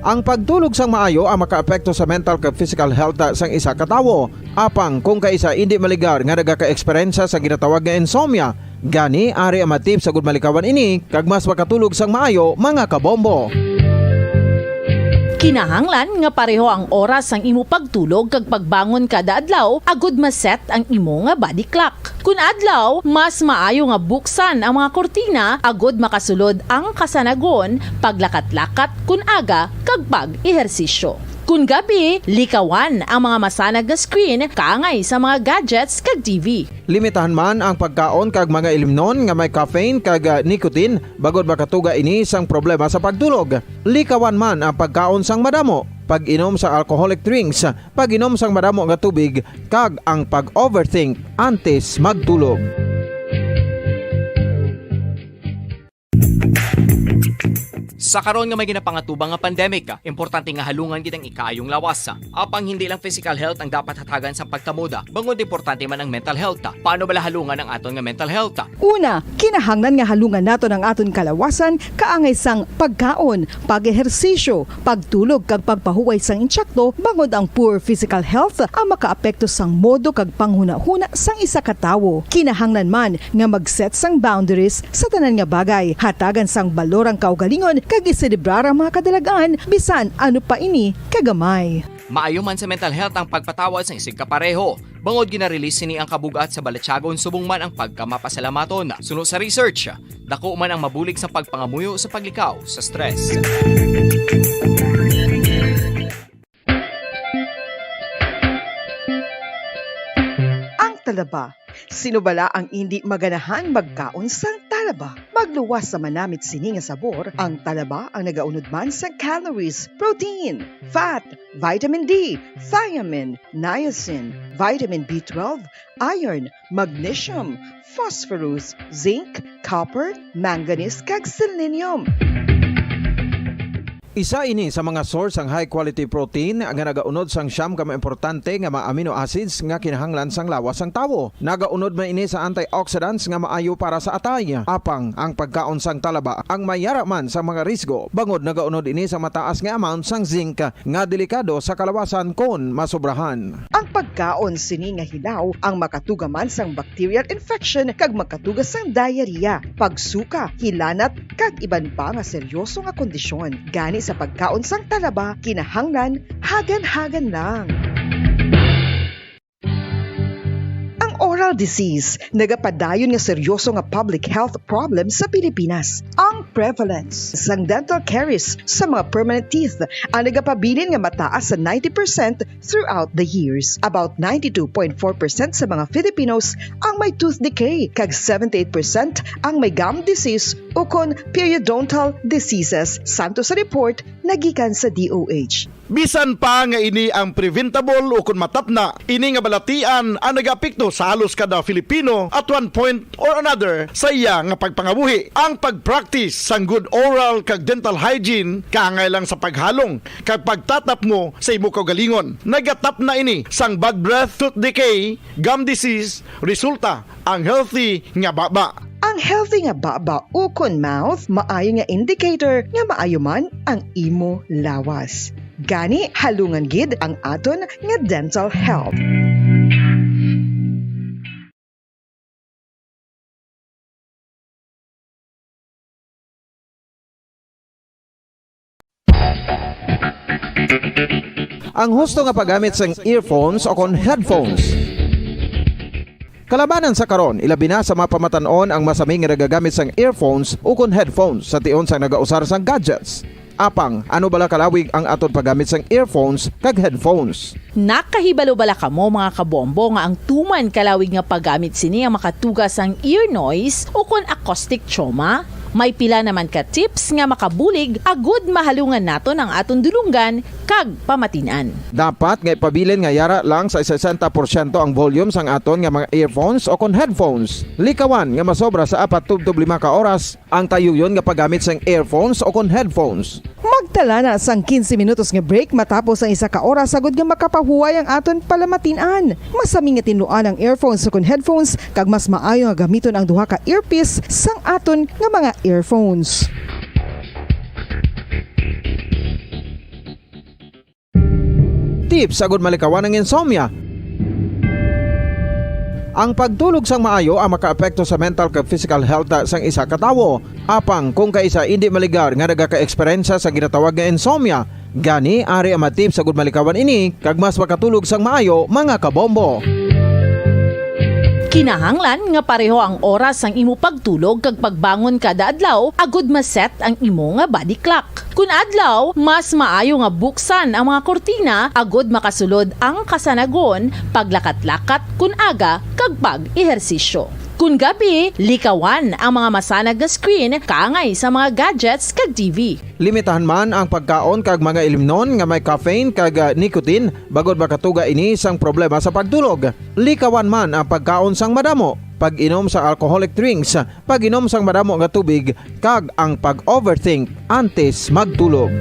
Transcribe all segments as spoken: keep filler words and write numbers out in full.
Ang pagtulog sang maayo ang makaapekto sa mental kag physical health sang isa ka tawo. Apang kung kaisa indi maligar nga nagakaeksperyensya sa ginatawag nga insomnia, gani ari ang mga tips agud malikawan ini kag mas makatulog sang maayo, mga kabombo. Kinahanglan nga pareho ang oras sang imo pagtulog kag pagbangon kada adlaw agud ma-set ang imo nga body clock. Kun adlaw, mas maayo nga buksan ang mga kurtina agud makasulod ang kasanagon, paglakat-lakat kun aga, kag pag-ehersisyo. Kun gabi, likawan ang mga masanag nga screen kaangay sa mga gadgets kag T V. Limitahan man ang pagkaon kag mga ilimnon nga may caffeine kag, ah, nicotine, bangod makatuga ini sang problema sa pagtulog. Likawan man ang pagkaon sang madamo, pag-inom sa alcoholic drinks, pag-inom sang madamo nga tubig, kag ang pag-overthink antes magtulog. Sa karon nga may ginapangatubang nga pandemic, importante nga halungan gid ang ikaayong lawas. Apang hindi lang physical health ang dapat hatagan sang pagkamoda, bangod importante man ang mental health. Paano bala halungan ang aton nga mental health? Una, kinahanglan nga halungan naton ang aton kalawasan kaangay sang pagkaon, pag-ehersisyo, pagtulog kag pagpahuway sang insakto, bangod ang poor physical health ang makaapekto sang modo kag panghunahuna sang isa ka tawo. Kinahanglan man nga mag-set sang boundaries sa tanan nga bagay, hatagan sang balor ang kaugalingon kag iselebrar ang mga kadalag-an, bisan ano pa ini kagamay. Maayo man sa mental health ang pagpatawad sang isigkapareho, bangod gina-release sini ang kabug-at sa balatyagon subong man ang pagkamapasalamaton. Suno sa research, dako man ang mabulig sa pagpangamuyo sa paglikaw sa stress. Ang talaba. Sino bala ang indi maganahan magkaon sang talaba? Magluwas sa manamit sini nga sabor, ang talaba ang nagaunod man sang calories, protein, fat, vitamin D, thiamine, niacin, vitamin B twelve, iron, magnesium, phosphorus, zinc, copper, manganese, kag selenium. Isa ini sa mga source sang high quality protein nga nagaunod sang siyam ka mga importante nga mga amino acids nga kinahanglan sang lawas sang tawo. Nagaunod man ini sa antioxidants nga maayo para sa atay. Apang ang pagkaon sang talaba ang may yara man sa mga risgo, bangod nagaunod ini sa mataas nga amount sang zinc nga delikado sa kalawasan kon masobrahan. Ang pagkaon sini nga hilaw ang makatuga man sang bacterial infection kag makatuga sang diarrhea, pagsuka, hilanat, kag iban pa nga seryoso nga kondisyon. Gani sa pagkaon sang talaba, kinahanglan hagan-hagan lang. Ang oral disease nagapadayon nga seryoso nga public health problem sa Pilipinas. Ang prevalence sang dental caries sa mga permanent teeth ang nagapabilin nga mataas sa ninety percent throughout the years. About ninety-two point four percent sa mga Filipinos ang may tooth decay, kag seventy-eight percent ang may gum disease ukon periodontal diseases, santo sa report nga gikan sa D O H. Bisan pa nga ini ang preventable ukon matapna, ini nga balatian ang nagaapekto sa halos kada Filipino at one point or another sa iya nga pagpangabuhi. Ang pag-practice sang good oral kag dental hygiene kaangay lang sa paghalong kag pagtatapmo sa imo kaugalingon. Nagatapna ini sang bad breath, tooth decay, gum disease, resulta ang healthy nga baba. Ang healthy nga baba ukon mouth maayo nga indicator nga maayo man ang imo lawas. Gani, halungan gid ang aton nga dental health. Ang husto nga paggamit sang earphones o kon headphones. Kalabanan sa karon, ilabi na sa mga pamatan-on ang masami nga nagagamit sang earphones o kon headphones sa tion sang nagausar sang gadgets. Apang, ano bala kalawig ang aton paggamit sang earphones kag headphones? Nakahibalo bala kamo, mga kabombo, nga ang tuman kalawig nga paggamit sini ang makatuga sang ear noise ukon acoustic trauma? May pila naman ka tips nga makabulig agud mahalungan naton ang aton dulonggan kag pamatin-an. Dapat nga ipabilin nga yara lang sa sesenta porsyento ang volume sang aton nga mga earphones o kon headphones. Likawan nga masobra sa apat tubtob lima ka oras ang tayuyon nga paggamit sang earphones o kon headphones. Magtala na sang quince minutos nga break matapos ang isa ka oras agud nga makapahuway ang aton palamatin-an. Masami nga tinluan ang earphones ukon headphones, kag mas maayo nga gamiton ang duha ka earpiece sang aton nga mga earphones. tips agud malikawan ang insomnia. Ang pagtulog sang maayo ang makaapekto sa mental kag physical health sang isa ka tawo. Apang kung kaisa indi maligar nga nagaka-eksperyensya sa ginatawag nga insomnia, gani ari ang mga tips agud malikawan ini kag mas makatulog sang maayo, mga kabombo. Kinahanglan nga pareho ang oras sang imo pagtulog kag pagbangon kada adlaw agud ma-set ang imo nga body clock. Kun adlaw, mas maayo nga buksan ang mga kurtina agud makasulod ang kasanagon, paglakat-lakat kun aga, kag pag-ehersisyo. Kun gabi, likawan ang mga masanag nga screen kaangay sa mga gadgets kag T V. Limitahan man ang pagkaon kag mga ilimnon nga may caffeine kag, ah, nicotine, bangod makatuga ini sang problema sa pagtulog. Likawan man ang pagkaon sang madamo, pag-inom sa alcoholic drinks, pag-inom sang madamo nga tubig, kag ang pag-overthink antes magtulog.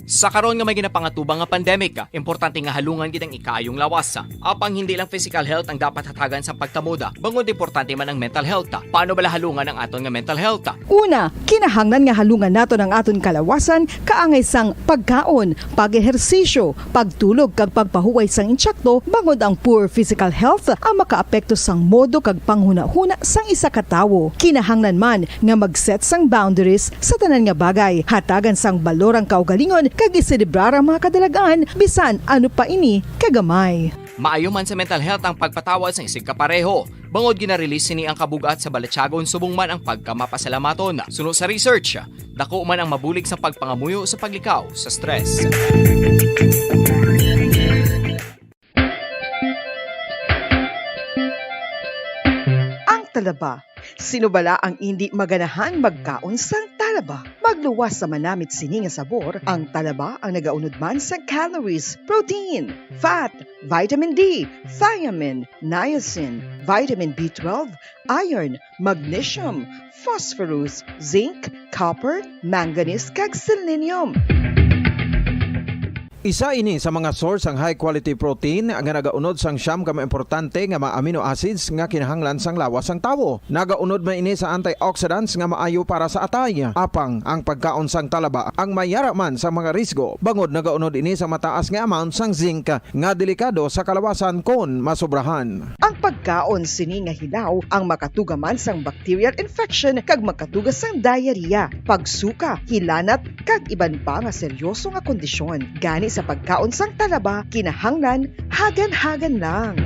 Sa karon nga may ginapangatubang nga pandemic, importante nga halungan gid ang ikaayong lawas. Apang hindi lang physical health ang dapat hatagan sa pagkamoda, bangod importante man ang mental health. Paano bala halungan ang aton nga mental health? Una, kinahanglan nga halungan naton ang aton kalawasan kaangay sang pagkaon, pag-ehersisyo, pagtulog kag pagpahuway sang insakto, bangod ang poor physical health ang makaapekto sang modo kag panghunahuna sang isa ka tawo. Kinahanglan man nga mag-set sang boundaries sa tanan nga bagay, hatagan sang balor ang kaugalingon kag iselebrar ang mga kadalag-an, bisan ano pa ini kagamay. Maayo man sa mental health ang pagpatawad sang isigkapareho, bangod gina-release sini ang kabug-at sa balatyagon subong man ang pagkamapasalamaton. Suno sa research, dako man ang mabulig sa pagpangamuyo sa paglikaw sa stress. Ang talaba. Sino bala ang indi maganahan magkaon sang talaba? Magluwas sa manamit sini nga sabor, ang talaba ang nagaunod man sa calories, protein, fat, vitamin D, thiamine, niacin, vitamin B twelve, iron, magnesium, phosphorus, zinc, copper, manganese, kag selenium. Isa ini sa mga source sang high quality protein nga nagaunod sang siyam ka mga importante nga mga amino acids nga kinahanglan sang lawas sang tawo. Nagaunod man ini sa antioxidants nga maayo para sa atay. Apang ang pagkaon sang talaba ang may yara man sa mga risgo, bangod nagaunod ini sa mataas nga amount sang zinc nga delikado sa kalawasan kon masobrahan. Ang pagkaon sini nga hilaw ang makatuga man sang bacterial infection kag makatuga sang diarrhea, pagsuka, hilanat, kag iban pa nga seryoso nga kondisyon. Gani sa pagkaon sang talaba, kinahanglan hagan-hagan lang.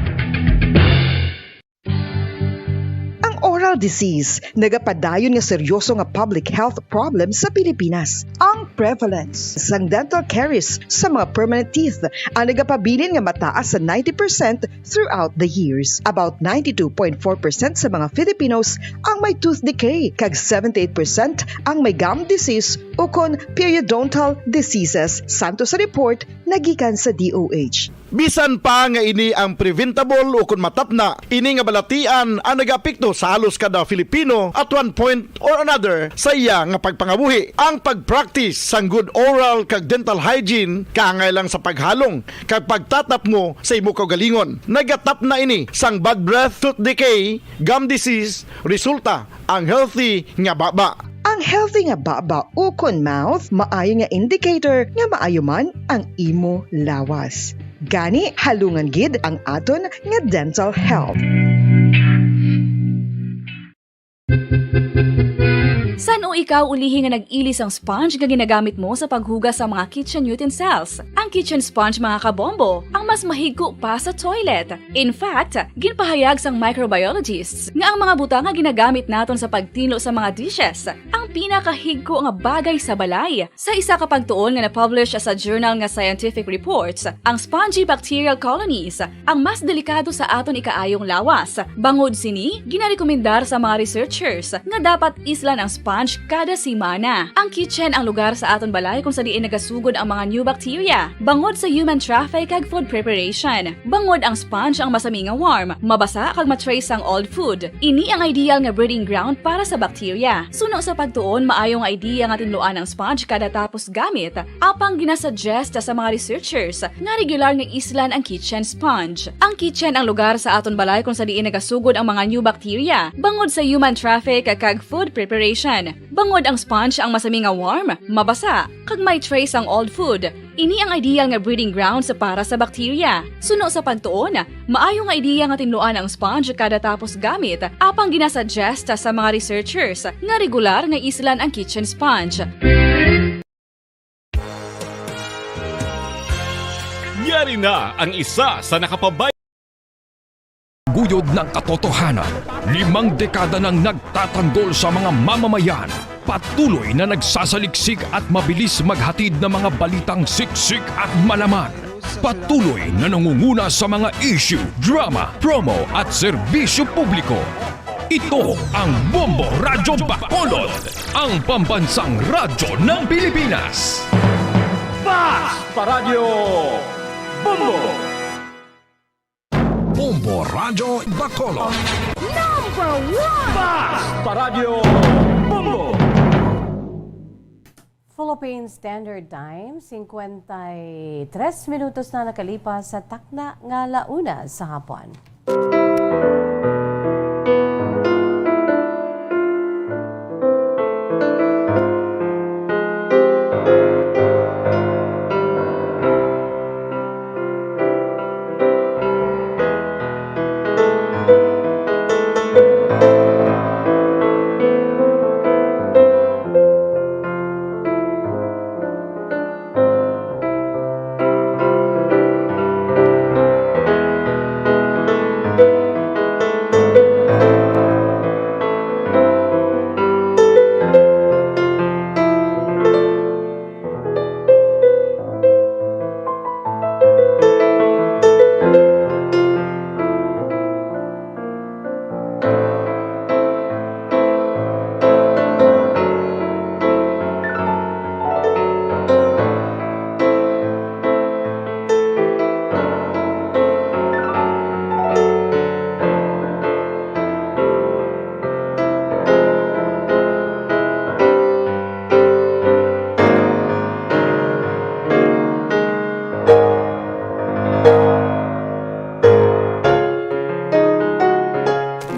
Ang oral disease nagapadayon nga seryoso nga public health problem sa Pilipinas. Ang prevalence sang dental caries sa mga permanent teeth ang nagapabilin nga mataas sa ninety percent throughout the years. About ninety-two point four percent sa mga Filipinos ang may tooth decay, kag seventy-eight percent ang may gum disease ukon periodontal diseases, santo sa report nga gikan sa D O H. Bisan pa nga ini ang preventable ukon matapna, ini nga balatian ang nagaapekto sa halos kada Filipino at one point or another sa iya nga pagpangabuhi. Ang pag-practice sang good oral kag dental hygiene kaangay lang sa paghalong kag pagtatapngo sa imo kaugalingon. Nagatapna ini sang bad breath, tooth decay, gum disease, resulta ang healthy nga baba. Ang healthy nga baba ukon mouth maayo nga indicator nga maayo man ang imo lawas. Gani, halungan gid ang aton nga dental health. San-o ikaw ulihi nga nag-ili sang sponge nga ginagamit mo sa paghugas sa mga kitchen utensils? Ang kitchen sponge, mga kabombo, ang mas mahigko pa sa toilet. In fact, ginpahayag sang microbiologists nga ang mga butang nga ginagamit naton sa pagtinlo sa mga dishes ang pinakahigko nga bagay sa balay. Sa isa ka pagtuon nga na-publish sa journal nga Scientific Reports, ang spongy bacterial colonies ang mas delikado sa aton ikaayong lawas. Bangod sini, ginarekomendar sa mga researchers nga dapat islan ang sponge kada semana. Ang kitchen ang lugar sa aton balay kung sa diin nagasugod ang mga new bacteria, bangod sa human traffic kag food preparation. Bangod ang sponge ang masami nga warm, mabasa kag ma-trace sang old food. Ini ang ideal nga breeding ground para sa bacteria. Suno sa pagtuon Tuon, maayo nga idea nga tinluan ang sponge kada tapos gamit, apang ginasuggest sa mga researchers nga regular nga islan ang kitchen sponge. Ang kitchen ang lugar sa aton balay kung sa diin nagasugod ang mga new bacteria bangod sa human traffic kag food preparation. Bangod ang sponge ang masami nga warm, mabasa, kag may trace ang old food, ini ang ideal nga breeding grounds para sa bakterya. Suno sa pagtuon, maayo nga ideya nga tinluan ang sponge kada tapos gamit, apang ginasuggest sa mga researchers nga regular nga islan ang kitchen sponge. Yari na ang isa sa nakapabay. Guyod ng katotohanan, limang dekada nang nagtatanggol sa mga mamamayan. Patuloy na nagsasaliksik at mabilis maghatid ng mga balitang siksik at malaman. Patuloy na nangunguna sa mga issue, drama, promo at serbisyo publiko. Ito ang Bombo Radyo Bacolod, ang pambansang radyo ng Pilipinas. Fast Paradyo Bombo! Bombo Radyo Bacolod. Number one! Fast Paradyo Bombo! Philippine Standard Time, cincuenta y tres minutos na nakalipas sa takna nga la una sa hapon.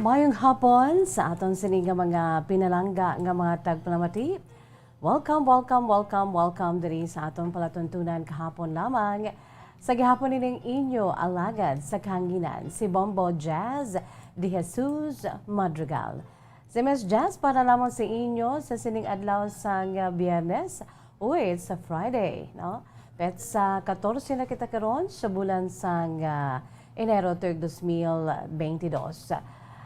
Mayong hapon sa aton sini nga mga pinalangga nga mga tagpalamati. Welcome, welcome, welcome, welcome diri sa aton palatuntunan kahapon lamang. Sa gihapon nining inyo alagad sa kahanginan, si Bombo Jazz de Jesus Madrigal. Si Miss Jazz para lamang sa inyo sa sining adlaw sang, ah, Biyernes. Uy, it's a Friday, no? Petsa katorse na kita karon sa bulan sang, ah, Enero, tuig dos mil bentidós.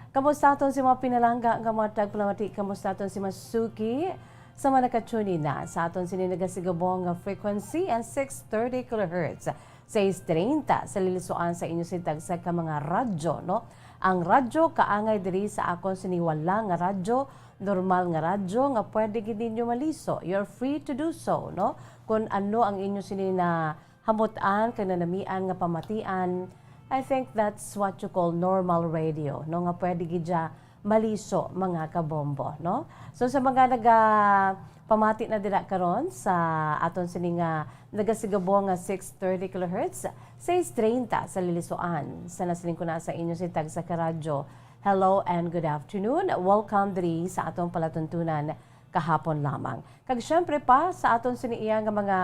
Kamusta aton si mga pinalangga nga mga tagpalamati? Kamusta aton si Masuki? Sa mga naka-tune in na sa aton sini nagasigubong nga frequency and six thirty kilohertz, sais treinta sa lilisuan sa inyo sintag sa ka mga radyo, no? Ang radyo kaangay diri sa akon sini wala nga radyo, normal nga radyo nga pwede gid ninyo maliso. You're free to do so, no? Kung ano ang inyo sini na hamutan kag nanamian nga pamatian, I think that's what you call normal radio, no? Nga pwede gid siya maliso, mga kabombo, no? So, sa mga naga-, pamati na dira karon sa aton sini nga nagasigubong nga six thirty kilohertz, sais treinta sa lilisuan. Sa nasiling ko na sa inyo si Tagsa ka Radyo, hello and good afternoon. Welcome diri sa atong palatuntunan kahapon lamang. Kag syempre pa, sa aton sini iya nga mga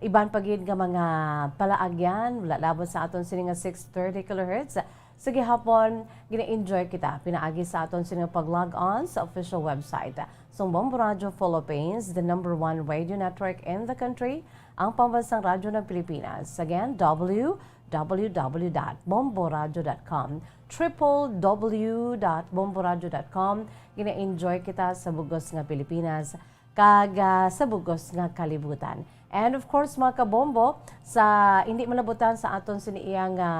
iban pa gid nga mga palaagyan, wala labot sa aton sini nga six thirty kilohertz, sa gihapon, gina-enjoy kita pinaagi sa aton sini nga pag-log on sa official website sang Bombo Radio Philippines, the number one radio network in the country, ang pambansang radyo ng Pilipinas. Again, w w w dot bomboradio dot com, triple w dot bomboradio dot com. Gina-enjoy kita sa bugos nga Pilipinas kag, ah, sa bugos nga kalibutan. And of course, mga kabombo, sa hindi malabutan sa aton sini iya nga,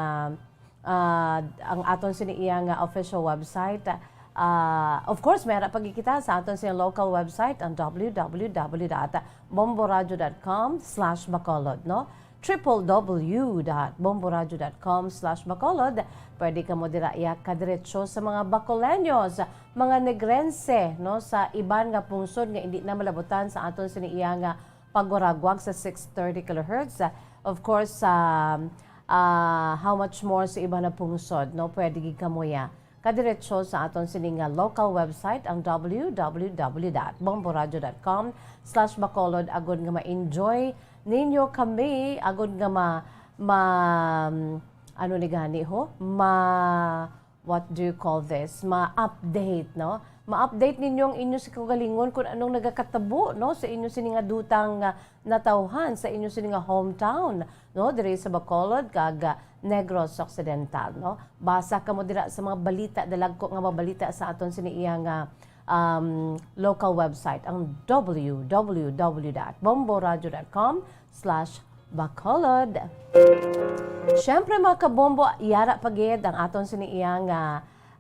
ah, ang aton sini iya nga official website, ah, of course, may ara pa gid kita sa aton sini local website, ang w w w dot bomboradio dot com slash bacolod, no? triple W dot bomboradio dot com slash bacolod. Pwede kamo dira iya kadiretso sa mga Bacoleños, mga Negrense, no, sa iban nga pungsod nga indi na malabutan sa aton sini iya nga pagwaragwag sa six thirty kilohertz. Of course, um, ah, how much more sa iban nga pungsod, no? Pwede gid kamo iya kadiretso sa aton sini nga local website, ang W W W dot bomboradio dot com slash bacolod, agod nga ma-enjoy ninyo kami, agod nga ma, ma, ano ni gani ho? Ma, what do you call this? Ma-update, no? Ma-update ninyo ang inyo si kaugalingon kung anong nagakatabo, no, sa inyo sini nga dutang, ah, natawhan sa inyo sini nga hometown, no, diri sa Bacolod kag, ah, Negros Occidental, no? Basa kamo dira sa mga balita, dalagko nga mga balita sa aton sini iya nga, um, local website, ang W W W dot bomboradio dot com slash bacolod. Siyempre, mga kabombo, yara pa gid ang aton sini iya nga,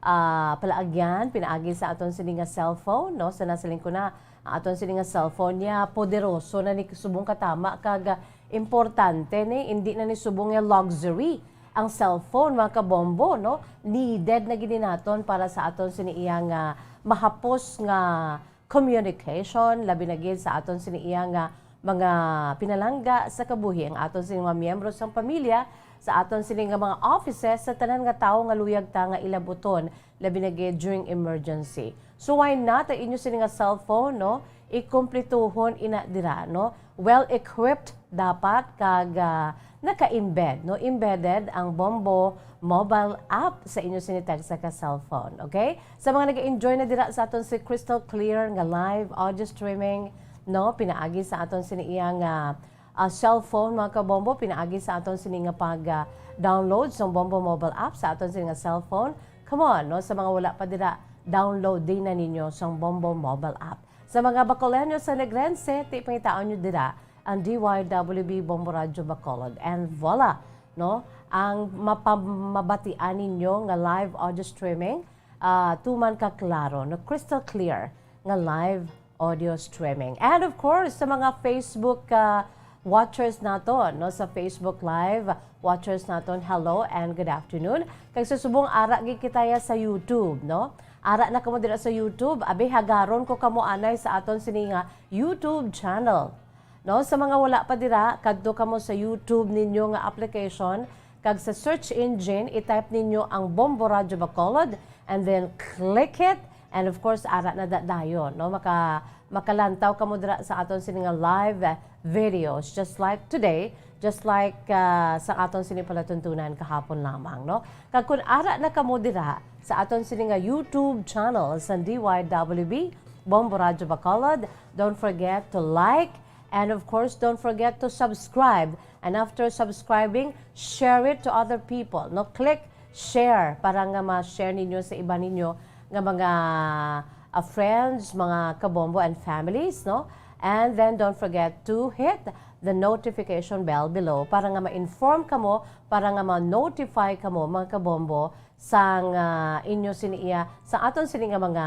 ah, palaagyan pinaagi sa aton sini nga cellphone, no? Sa nasiling ko na, ang aton sini nga cellphone niya poderoso na ni subong katama kag, ah, importante ni, hindi na ni subong nga luxury ang cellphone, mga kabombo, no? Needed na gid ni naton para sa aton sini iya nga mahapos nga communication, labi na gid sa aton sini iya nga mga pinalangga sa kabuhi, ang aton sini mga miyembro sang pamilya, sa aton sini nga mga offices, sa tanan nga tawo nga luyag ta nga ilabuton, labi na gid during emergency. So why not ang inyo sini nga cellphone, no? Ikumplituhon ina dira, no? Well equipped dapat kag, ah, naka-embed, no? Embedded ang Bombo mobile app sa inyo sini tagsa ka cellphone, okay? Sa mga nag-enjoy na dira sa aton si crystal clear nga live audio streaming, no, pinaagi sa aton sini iya nga, ah, cellphone, mga kabombo, pinaagi sa aton sini nga pag, ah, download sang Bombo mobile app sa aton sini nga cellphone. Come on, no, sa mga wala pa dira, download din na ninyo sang Bombo mobile app. Sa mga Bacoleño sa Negrense, ti pangitaon nyo dira ang D Y W B Bombo Radyo Bacolod. And voila, no, ang mapamabatian ninyo nga live audio streaming, ah, tuman ka klaro, no, crystal clear nga live audio streaming. And of course, sa mga Facebook, ah, watchers naton, no, sa Facebook Live watchers naton, hello and good afternoon. Kag sa subong ara gid kita ya sa YouTube, no? Ara na kamo dira sa YouTube, abi, hagaron ko kamo anay sa aton sini nga YouTube channel. No, sa mga wala pa dira, kadto kamo sa YouTube ninyo nga application, kag sa search engine, i-type ninyo ang Bombo Radyo Bacolod, and then click it, and of course, ara na da-, dayon, no? Maka-, makalantaw kamo dira sa aton sini nga live, eh, videos, just like today, just like, ah, sa aton sini palatuntunan kahapon lamang, no? Kag kun ara na kamo dira sa aton sini nga YouTube channel sa D Y W B, Bombo Radyo Bacolod, don't forget to like, and of course, don't forget to subscribe. And after subscribing, share it to other people. No, click share para nga ma-share ninyo sa iba ninyo nga mga, ah, friends, mga kabombo and families, no? And then don't forget to hit the notification bell below para nga ma-inform kamo, para nga ma-notify kamo, mga kabombo, sang, ah, inyo sini iya, sa aton sini nga mga,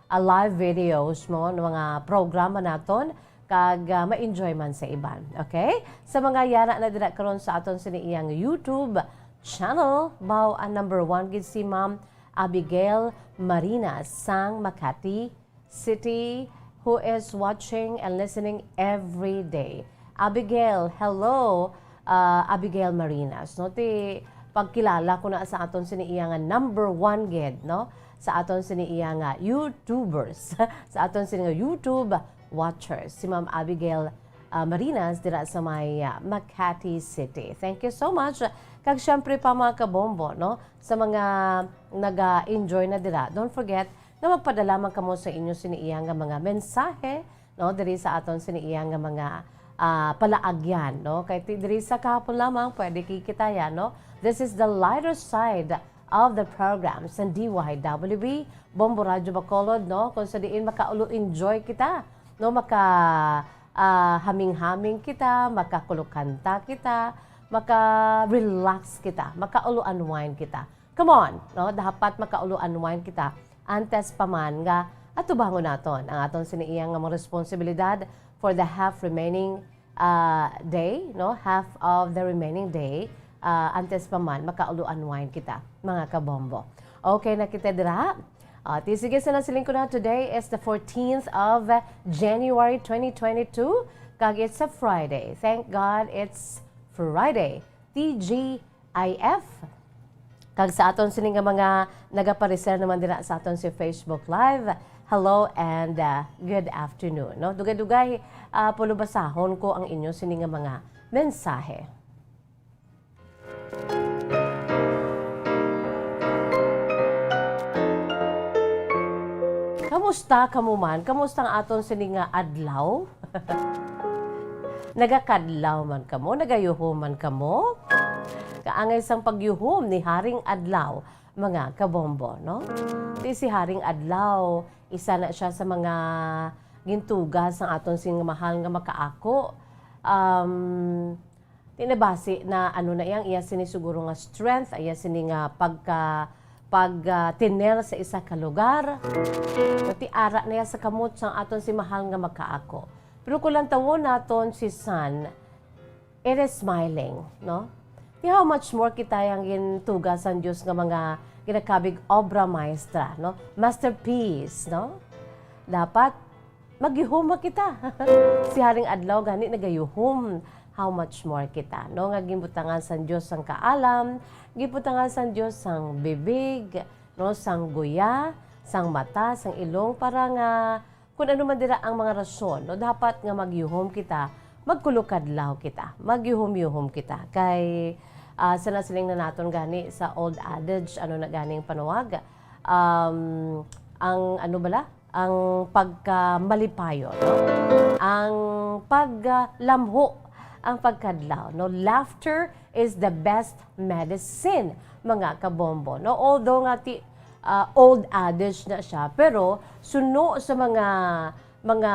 ah, live videos mo, mga programa naton, kag, ah, ma-enjoy man sa iban. Okay? Sa mga yara na dira karon sa aton sini iyang YouTube channel, baw ang number one gid si Ma'am Abigail Marinas sang Makati City, who is watching and listening every day. Abigail, hello, ah, Abigail Marinas, no? Ti pagkilala ko na sa aton sini iya nga number one gid, no? Sa aton sini iya nga YouTubers, sa aton sini nga YouTube watchers, si Ma'am Abigail, ah, Marinas dira sa may, ah, Makati City. Thank you so much. Kag syempre pa, mga kabombo, no? Sa mga naga-enjoy na dira, don't forget nga magpadala man kamo sa inyo sini iya nga mga mensahe, no, diri sa aton sini iya nga mga, ah, palaagyan, no? Kay ti-, diri sa kahapon lamang, pwede ki-, kita yan, no? This is the lighter side of the program sa D Y W B, Bombo Radyo Bacolod, no? Kung sa diin makaulo-enjoy kita, no? Maka, ah, haming-haming kita, makakulokanta kita, maka-relax kita, makaulo-unwind kita. Come on, no? Dapat makaulo-unwind kita. Antes pa man nga atubangon naton ang aton sini iya nga mga responsibilidad for the half remaining ah, day, no? Half of the remaining day, ah, antes pa man maka-unwind kita, mga kabombo. Okay na kita dira? Ah, ti sige, sa nasiling ko na, today is the fourteenth of January twenty twenty-two, kag it's a Friday. Thank God it's Friday. T G I F. Kag sa aton sini nga mga nagapareser naman dira sa aton si Facebook Live, hello and, ah, good afternoon, no? Dugay-dugay, ah, pulubasahon ko ang inyo sini nga mga mensahe. Kamusta kamo man? Kamusta ang aton sini nga adlaw? Nagakadlaw man kamo? Nagayuhom man kamo? Kaangay sang pagyuhom ni Haring Adlaw, mga kabombo, no? Di si Haring Adlaw, isa na siya sa mga gintuga sang aton sing mahal nga makaako. Um, di na basi na ano na iyang iya sini siguro nga strength, iya sini nga pagka, pag, ah, tener sa isa ka lugar. Ti ara na iya sa kamot sang aton si mahal nga makaako. Pero kung lantawon naton si Sun, it is smiling, no? Di how much more kita yang gintuga sang Dios nga mga ginakabig obra maestra, no? Masterpiece, no? Dapat magyuhom kita. Si Haring Adlaw gani nagayuhom. How much more kita, no? Nga ginbutangan sang Dios sang kaalam, ginbutangan sang Dios sang bibig, no? Sang guya, sang mata, sang ilong, para nga kung ano man dira ang mga rason, no, dapat nga magyuhom kita, magkulokadlaw kita, magyuhom-yuhom kita. Kay, ah, sa nasiling na naton gani sa old adage, ano na ganing panawag, um, ang ano bala? Ang pagkamalipayon, no? Ang paglamho, ang pagkadlaw, no? Laughter is the best medicine, mga kabombo, no? Although nga ti, ah, old adage na siya, pero suno sa mga, mga,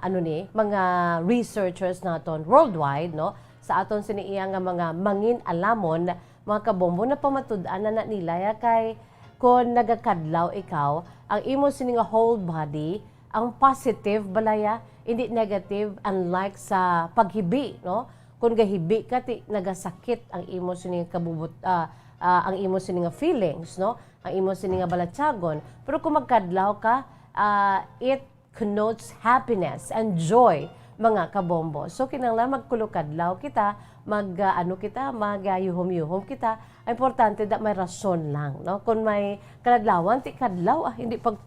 ano ni, mga researchers naton worldwide, no, sa aton sini iya nga mga mangin-alamon, mga kabombo, napamatud-an na, na nila ya, kay kon nagakadlaw ikaw, ang imo sini nga whole body, ang positive balaya, hindi negative, unlike sa paghibi, no? Kung gahibi ka, ti nagasakit ang imo sini nga kabubot-, ah, ah, ang imo sini nga feelings, no? Ang imo sini nga balatyagon. Pero kung magkadlaw ka, ah, it connotes happiness and joy, mga kabombo. So, kinahanglan magkulokadlaw kita, mag, ah, ano kita, mag, ah, yuhom-yuhom kita. Ang importante da may rason lang, no? Kung may kaladlawan, ti kadlaw, ah, hindi pag,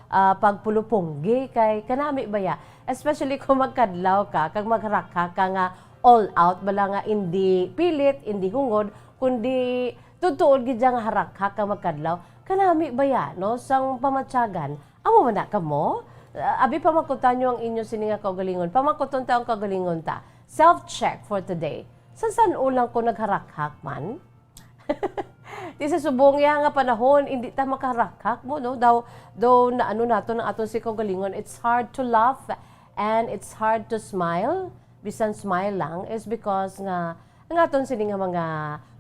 ah, pagpulupunggi kay kanami baya. Especially kung magkadlaw ka, kag magharakhak ka nga all out, bala nga indi pilit, indi hungod, kundi tutuod gid nga harakhak ka magkadlaw. Kanami baya, no? Sang pamatyagan, amo man na kamo? Ah, abi, pamangkutan nyo ang inyo sini nga kaugalingon. Pamangkuton ta ang kaugalingon ta. Self-check for today. San-san ulang ko nagharakhak man? Di sa subong iya nga panahon, hindi ta makarakhak mo, no? Daw, daw na ano nato ng aton si kaugalingon. It's hard to laugh and it's hard to smile. Bisan smile lang is because nga ang aton sini nga mga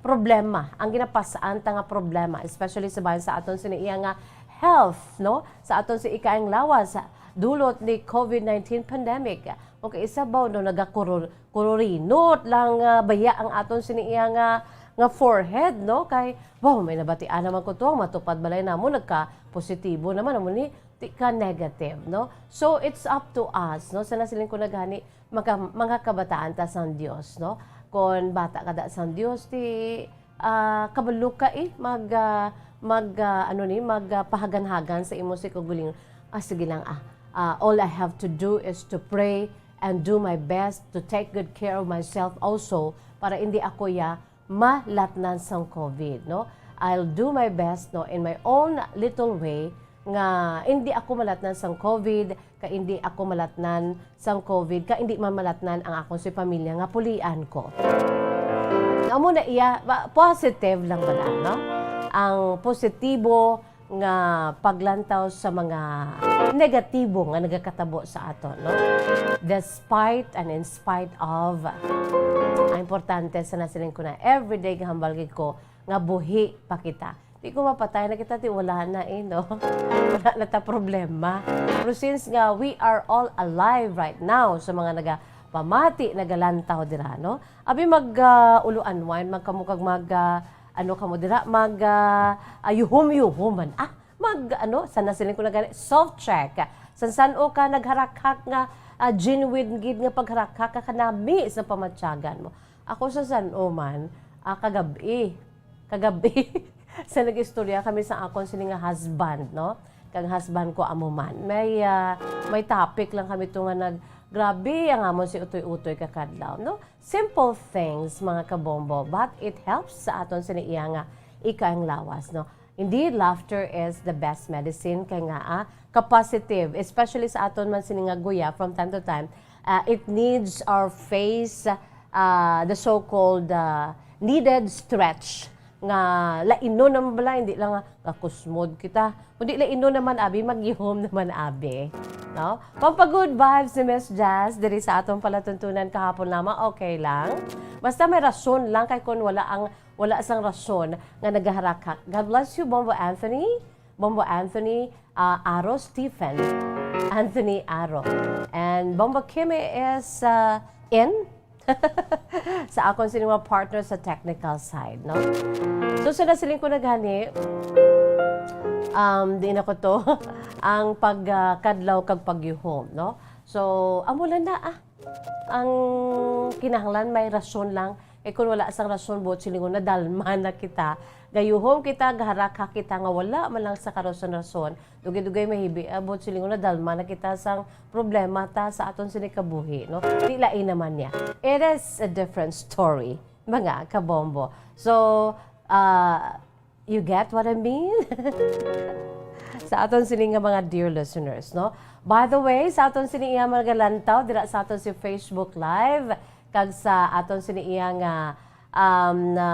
problema, ang ginapas-an ta nga problema, especially sa bahin sa aton sini iya nga health, no? Sa aton si ikaayong lawas, dulot ni COVID nineteen pandemic. Kung kaisabaw, no, nagakuro-, kururinot lang, ah, baya ang aton sini iya nga, nga forehead, no? Kay, wow, may nabatian naman ko to, matupad balay namo, nagka-positibo naman, amo ni, di ka negative, no? So, it's up to us, no? Sa nasiling ko na gani, mga, mga kabataan ta sang Dios, no? Kon bata ka da sang Dios, ti, ah, kabalo ka, eh, mag, ah, mag, ah, ano ni, mag, ah, pahaganhagan sa imo si kaugalingon. Ah, sige lang, ah. Ah, all I have to do is to pray and do my best to take good care of myself also para hindi ako ya malatnan sang COVID, no? I'll do my best, no, in my own little way nga hindi ako malatnan sang COVID, ka hindi ako malatnan sang COVID, ka hindi man malatnan ang akon si pamilya nga pulian ko. Amo na iya, ba, positive lang bala, no? Ang positibo nga paglantaw sa mga negatibo nga nagakatabo sa aton, no? Despite and in spite of, ang importante sa nasiling ko na everyday gahambal gid ko nga buhi pa kita. Di ko mapatay na kita, ti wala na eh, no? Wala na ta problema. Pero since nga we are all alive right now, sa mga naga, Pamati nagalantaw dira, no? Abi mag, ah, ulo unwind, mag kamo kag mag, ah, ano kamo dira, mag, ah, ah, yuhom-yuhom man. Ah, mag, ano, sana siling ko na gani, self-check. San-san-o ka nagharakhak nga, ah, genuine gid nga pagharakhak ka kanami sa pamatyagan mo. Ako sa san-o man, ah, kagab-i, kagab-i, sa nag-istorya kami sa akon sini nga husband, no? Kag husband ko amo man. May, ah, may topic lang kami to nga nag-, grabe ang amon si utoy-utoy kakadlaw, no? Simple things, mga kabombo, but it helps sa aton sini iya nga ikaayong lawas, no? Indeed, laughter is the best medicine kay nga, ah, ka-positive, especially sa aton man sini nga guya from time to time, ah, it needs our face, ah, the so-called, ah, needed stretch nga lainon naman bala, hindi lang nga kakusmod kita. Kundi lainon naman, abi, maghihom naman, abi. No? Pampagood vibes ni Miss Jazz diri sa atong palatuntunan kahapon lamang, okay lang. Basta may rason lang, kay kung wala ang, wala sang rason nga nagaharakak. God bless you, Bombo Anthony. Bombo Anthony, ah, Aro Stephen. Anthony Aro. And Bombo Kimi is, ah, in sa akon sini mga partner sa technical side, no? So, sa nasiling ko na gani, um, di na ko to, ang pagkadlaw kag pagyuhom, no? So, amo lang na, ah, ang kinahanglan may rason lang. Eh, kung wala sang rason, buot silingon, nadalma na kita. Gayuhom kita, gaharakak kita nga wala man lang sa karason-rason. Dugay-dugay mahibi, ah, buot silingon, nadalma na kita sang problema ta sa aton sini kabuhi, no? Di lain naman niya. It is a different story, mga kabombo. So, ah, you get what I mean? Sa aton sini nga mga dear listeners, no? By the way, sa aton sini iya mga galantaw, dira sa aton si Facebook Live, kag sa aton sini iya nga, um, na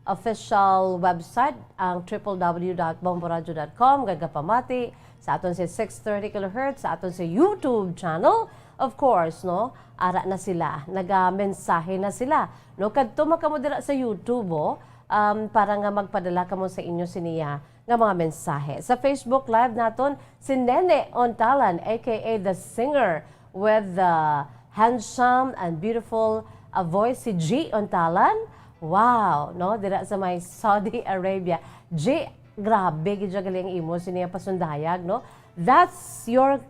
official website, ang triple W dot bomboradio dot com, gagapamati sa aton si six thirty kilohertz, sa aton si YouTube channel, of course, no? Ara na sila, nagamensahe na sila, no? Kadto man kamo dira sa YouTube, oh, um, para nga magpadala kamo sa inyo siniya nga mga mensahe. Sa Facebook Live naton, si Nene Ontalan, A K A the singer with the handsome and beautiful, uh, voice, si G Ontalan. Wow, no? Dira sa may Saudi Arabia. G, grabe gid siya galing imo siniya pasundayag, no? That's your,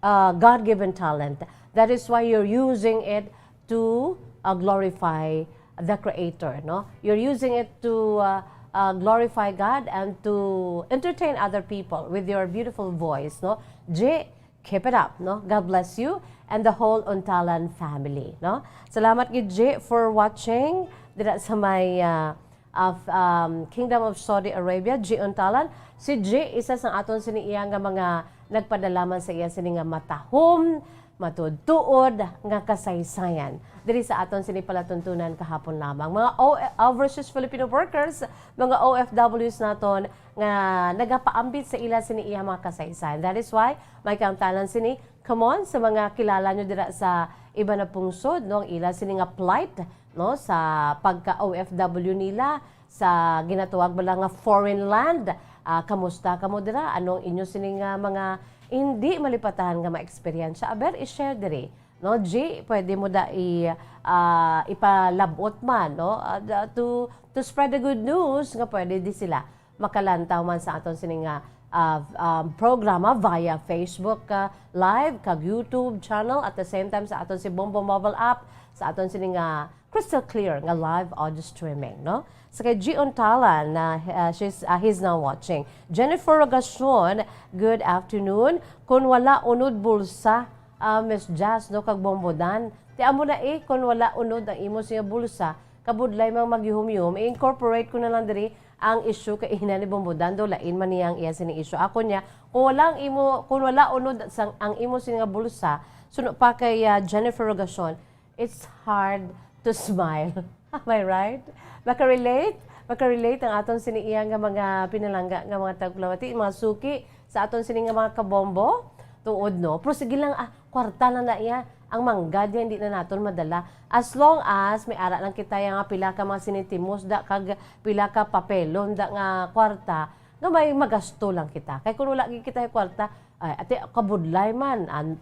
uh, God-given talent. That is why you're using it to, uh, glorify the Creator, no? You're using it to, uh, uh, glorify God and to entertain other people with your beautiful voice, no? G, keep it up, no? God bless you and the whole Ontalan family, no? Salamat gid, G, for watching dira sa may, uh, of, um, Kingdom of Saudi Arabia, G Ontalan. Si G, isa sang aton sini iya nga mga nagpadala man sa iya sini nga matahom, matuod-tuod nga kasaysayan diri sa aton sini palatuntunan kahapon lamang. Mga O F, overseas Filipino workers, mga O F Ws naton nga nagapaambit sa ila sini iya mga kasaysayan. That is why may kaangtanan sini. Come on, sa mga kilala nyo dira sa iba na pungsod, no, ang ila sini nga plight, no, sa pagka-O F W nila, sa ginatawag bala nga foreign land. Ah, kamusta kamo dira? Ano ang inyo sini nga mga hindi malipatan nga mga eksperyensya? Aber, i-share diri. No, G, pwede mo da i-, ah, ipalabot man, no? Ah, da-, to, to spread the good news nga pwede di sila makalantaw man sa aton sini nga, ah, um, programa via Facebook, ah, Live kag YouTube channel, at the same time sa aton si Bombo Mobile App, sa aton sini nga crystal clear nga live audio streaming, no? Sa kay G Ontalan na, ah, she's, ah, he's now watching. Jennifer Rogacion, good afternoon. Kun wala unod bulsa, ah, Miss Jazz, no, kag Bombo Dan. Ti amo na, eh, kun wala unod ang imo siya bulsa, kabudlay mang maghihumyom, i-incorporate ko na lang diri ang issue kay ina ni Bombo Dan, do lain man niya ang iya sini issue. Ako niya, kung wala ang imo, kung wala unod sang, ang imo sini nga bulsa, suno pa kay, ah, Jennifer Rogacion, it's hard to smile. Am I right? Makarelate? Makarelate ang aton sini iya nga mga pinalangga nga mga tagulawati, mga suki sa aton sini nga mga kabombo. Tuod, no? Pero sige lang, ah, kwarta na na iya. Ang manggad niya, hindi na naton madala. As long as may ara lang kita yang pila ka mga sinitimos da, kag pila ka papelon da nga kwarta, nga may magasto lang kita. Kay kung wala gid kita yung kwarta, ay, ate, kabudlay man. An-,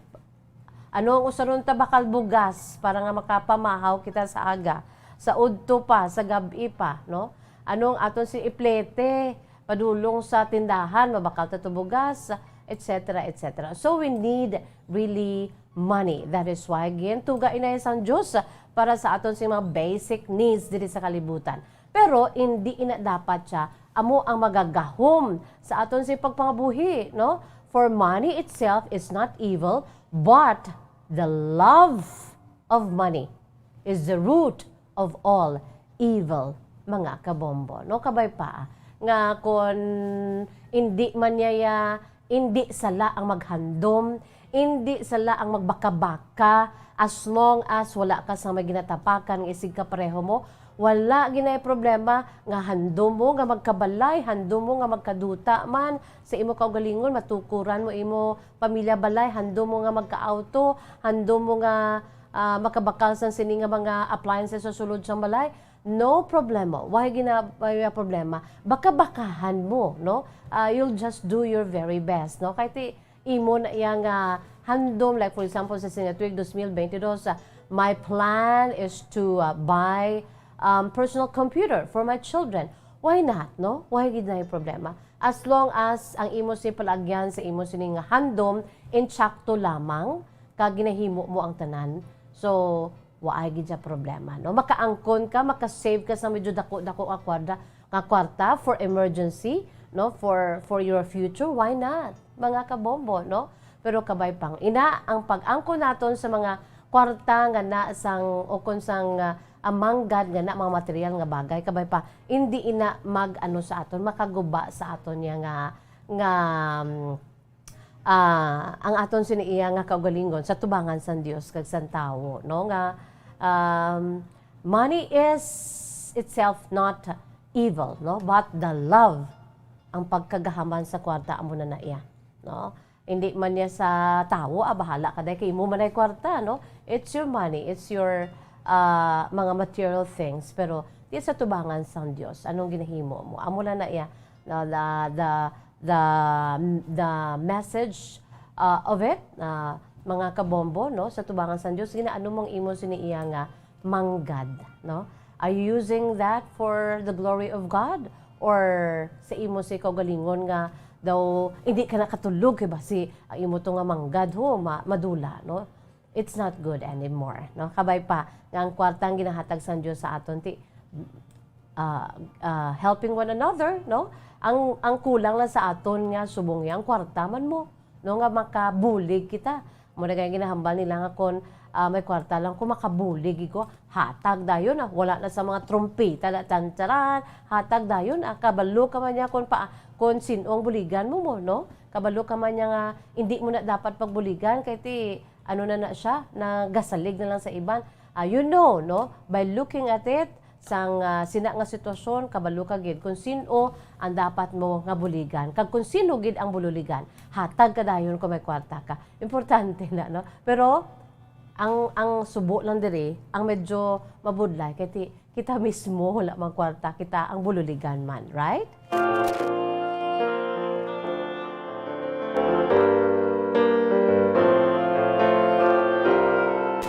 Ano ang usaron ta bakal bugas para nga makapamahaw kita sa aga, sa udto pa, sa gab-i pa, no? Ano ang aton si iplete padulong sa tindahan, mabakal ta to bugas, et cetera, et cetera. So we need really money. That is why again, tuga inay sang Dios para sa aton sing mga basic needs diri sa kalibutan. Pero hindi ina dapat siya amo ang magagahom sa aton sing pagpangabuhi, no? For money itself is not evil, but the love of money is the root of all evil, mga kabombo, no? Kabay pa nga kon hindi man niya, hindi sala ang maghandom, hindi sala ang magbaka-baka, as long as wala ka sa may ginatapakan nga isig kapareho mo, wala ginay problema nga handom mo nga magkabalay, handom mo nga magkaduta man sa imo kaugalingon, matukuran mo imo pamilya balay, handom mo nga magka-auto, handom mo nga, ah, makabakal sang sini nga mga appliances sa sulod sang balay, no problema. Why gina-, why nga problema? Baka-bakahan mo, no? Ah, you'll just do your very best, no? Kay ti, imo na iya nga handom, like for example, sa sini nga tuig dos mil bentidós, ah, my plan is to, ah, buy, um, personal computer for my children. Why not, no? Why gid na yung problema? As long as ang imo si palagyan sa imo sining handom, insakto lamang, kag ginahimo mo ang tanan. So, waay gid siya problema, no? Makaangkon ka, makasave ka sa medyo dako-dako nga kwarda, nga kwarta for emergency, no? For, for your future, why not? Mga kabombo, no? Pero kabay pang ina, ang pag-angkon naton sa mga kwarta nga na sang, o kon sang, ah, amanggad nga na mga material nga bagay, kabay pa, hindi ina mag-ano sa aton, makaguba sa aton niya nga, nga, mm, ah, ang aton sini iya nga kaugalingon sa tubangan sang Dios kag sang tawo, no? Nga, um, money is itself not evil, no? But the love, ang pagkagahaman sa kwarta, amo na na iya, no? Hindi man niya sa tawo, ah, bahala ka dai kay imo man ay kwarta, no? It's your money, it's your, ah, mga material things, pero di sa tubangan sang Dios. Anong ginahimo mo? Amo lang na iya, the, the, the, the, the message, ah, of it, ah, mga kabombo, no? Sa tubangan sang Dios, ginaano mong imo sini iya nga manggad, no? Are you using that for the glory of God? Or sa imo si kaugalingon nga daw hindi ka nakatulog kay basi ang imo to nga manggad ho, ma-, madula, no? It's not good anymore, no? Kabay pa nga ang kwarta ang ginahatag sang Dios sa aton ti, ah, ah, helping one another, no? Ang, ang kulang lang sa aton nga subong niya, ang kwarta man mo, no? Nga makabulig kita. Mo na kaya ginahambal nila nga kon, ah, may kwarta lang ko, makabulig ko. Hatag dayon, ah. Wala na sa mga trumpeta na tantsaran. Hatag dayon, ah. Kabalo ka man niya kon pa, kon sin-o ang buligan mo mo, no? Kabalo ka man niya nga hindi mo na dapat pagbuligan kay ti ano na na siya, nagasalig na lang sa iban. Ah, you know, no? By looking at it, sang, ah, sina nga sitwasyon, kabalo ka gid kung sin-o ang dapat mo nga buligan, kag kung sino gid ang bululigan. Hatag ka dayon kung may kwarta ka. Importante na, no? Pero ang, ang subo lang diri, ang medyo mabudlay, kay ti-, kita mismo wala mang kwarta, kita ang bululigan man, right?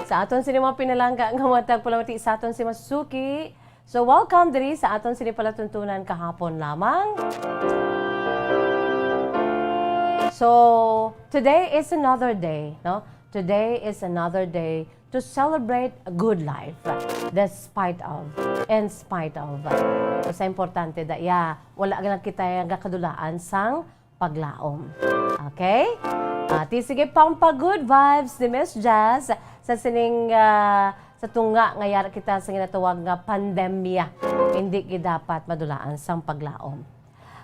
Sa aton sini mga pinalangga nga matag palamati sa aton si Masuki. So, welcome diri sa aton sini palatuntunan kahapon lamang. So, today is another day, no? Today is another day to celebrate a good life, despite of, in spite of. Sa importante da, ya, wala lang kita nga kadulaan sang paglaom. Okay? Ati, sige, pampa-good vibes ni Miss Jazz sa sining, ah, sa tunga nga yara kita sa ginatawag nga pandemya. Hindi gid dapat madulaan sang paglaom.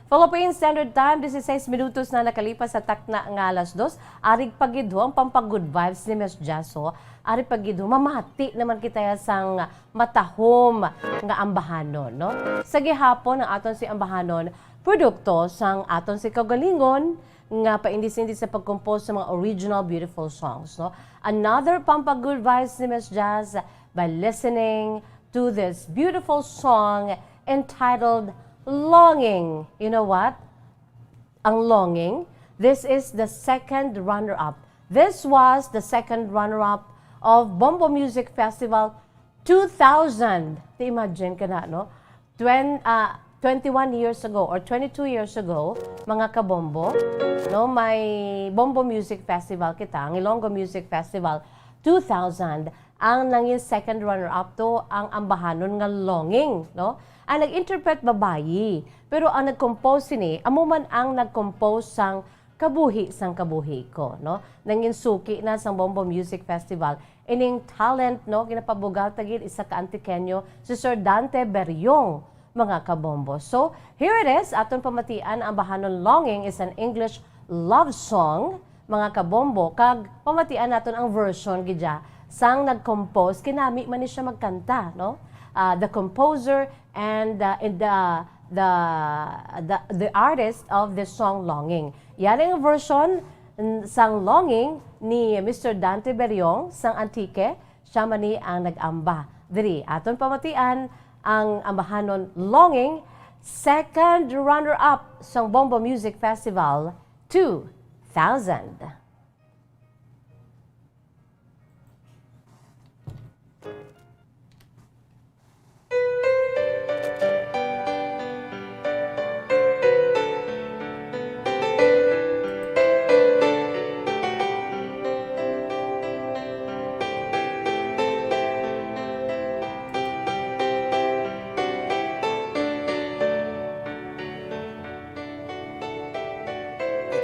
Philippine Standard Time, dieciséis minutos na nakalipas sa takna nga alas dos. Arig pa gid ho ang pampa-good vibes ni Miss Jazz, ho. Arig pa gid ho, mamati naman kita sang matahom nga ambahanon, no? Sa gihapon, ang aton si ambahanon, produkto sang aton si kaugalingon nga paindis-indis sa pagkompos sa mga original beautiful songs, no? Another pampa-good vibes ni Miss Jazz by listening to this beautiful song entitled Longing. You know what? Ang Longing, this is the second runner-up This was the second runner-up of Bombo Music Festival two thousand. Ti imagine ka na, no? Twen-, ah, twenty-one years ago or twenty-two years ago, mga kabombo, no, may Bombo Music Festival kita, ang Ilonggo Music Festival two thousand. Ang nangin second runner-up to ang ambahanon nga Longing, no? Ang nag-interpret babayi, pero ang nag-compose sini, amo man ang nag-compose sang Kabuhi sang Kabuhi Ko, no? Nangin suki na sang Bombo Music Festival ining talent, no? Ginapabugal ta gid isa ka Antiqueño, si Sir Dante Beriong, mga kabombo. So, here it is, aton pamatian ang ambahanon Longing is an English love song, mga kabombo, kag pamatian naton ang version gid ya sang nag-compose, kay nami man ni siya magkanta, no? Ah, the composer and, uh, and the, the, the, the artist of the song Longing. Yari ang version, mm, sang Longing ni Mister Dante Beriong sang Antique, siya man ni ang nag-amba. Diri, aton pamatian ang ambahanon Longing, second runner-up sang Bombo Music Festival two thousand.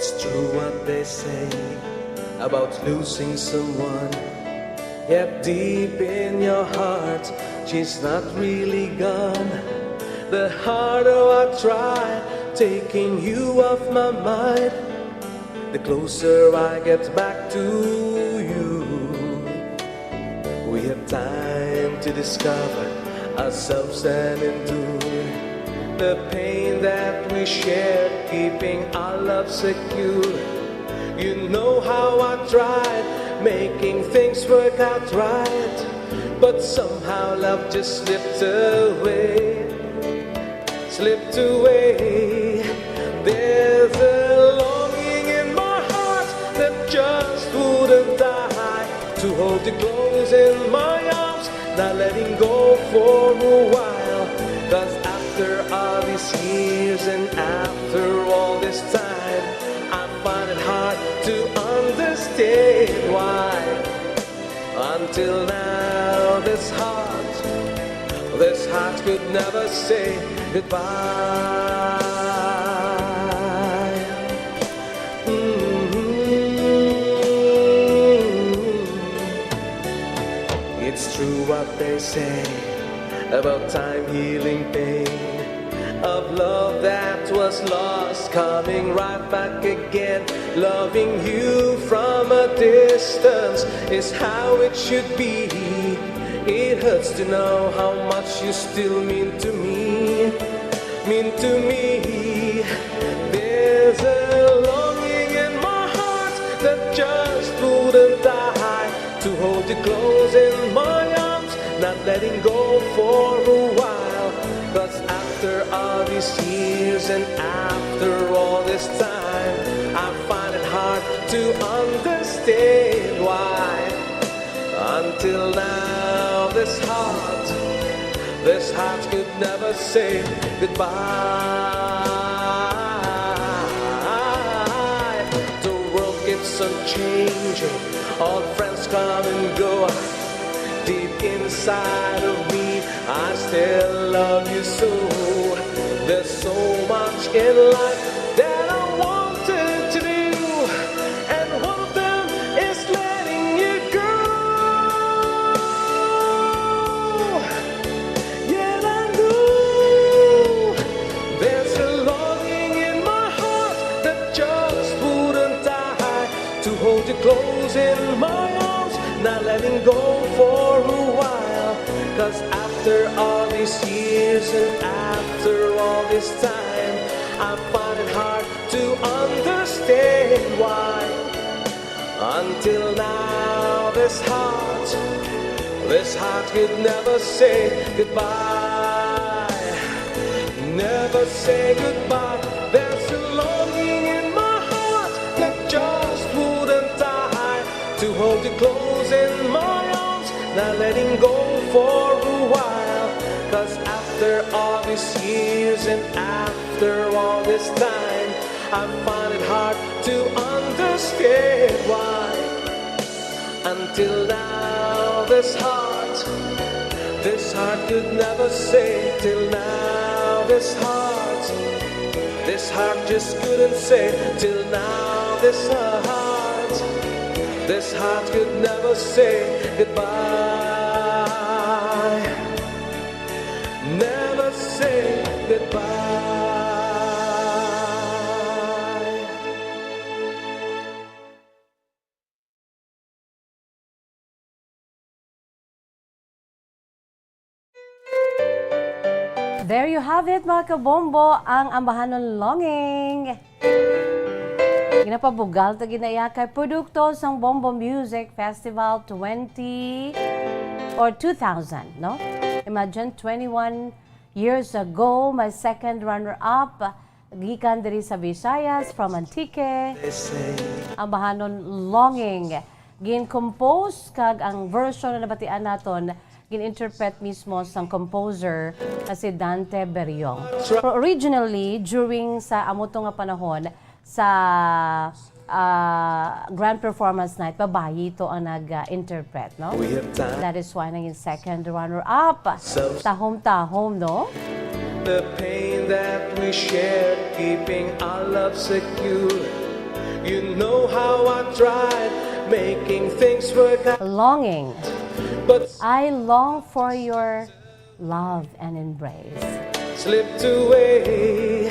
It's true what they say about losing someone. Yet deep in your heart, she's not really gone. The harder I try taking you off my mind, the closer I get back to you. We have time to discover ourselves and endure the pain that we share, keeping our love secure. You know how I tried making things work out right, but somehow love just slipped away, slipped away. There's a longing in my heart that just wouldn't die, to hold you close in my arms, not letting go for a while. 'Cause after all these years and after all this time, I find it hard to understand why until now, this heart, this heart could never say goodbye. Mm-hmm. It's true what they say about time healing pain, of love that was lost coming right back again. Loving you from a distance is how it should be. It hurts to know how much you still mean to me, mean to me. There's a longing in my heart that just wouldn't die, to hold you close in my arms, not letting go for a while. 'Cause after all these years and after all this time, I find it hard to understand why until now this heart, this heart could never say goodbye. The world keeps on changing, old friends come and go. Deep inside of me, I still love you so. There's so much in life that I wanted to do, and one of them is letting you go. Yet I know there's a longing in my heart that just wouldn't die, to hold you close in my arms, not letting go for a while. 'Cause after all these years and after all this time, I find it hard to understand why until now this heart, this heart could never say goodbye. Never say goodbye. There's a longing in my heart that just wouldn't die, Hold you close in my arms, not letting go for a while. 'Cause after all these years and after all this time, I find it hard to understand why. Until now, this heart, this heart could never say. Till now, this heart, this heart just couldn't say. Till now, this heart, this heart could never say goodbye. Never say goodbye. There you have it, mga kabombo, ang Ambahanon Longing. Ginapabugal ta gid na iya kay produkto sang Bombo Music Festival twenty or two thousand, no? Imagine, twenty-one years ago, my second runner-up gikan diri sa Visayas, from Antique. Ambahanon Longing. Gin-compose kag ang version na nabatian naton, gin-interpret mismo sang composer nga si Dante Beriong. Pero originally, during sa amo to nga panahon, sa, ah, grand performance night, babayi to ang nag-interpret, no? We have time. That is why naging second runner-up. So tahom-tahom, no? The pain that we shared, keeping our love secure. You know how I tried, making things work out. Longing. But I long for your love and embrace. Slipped away.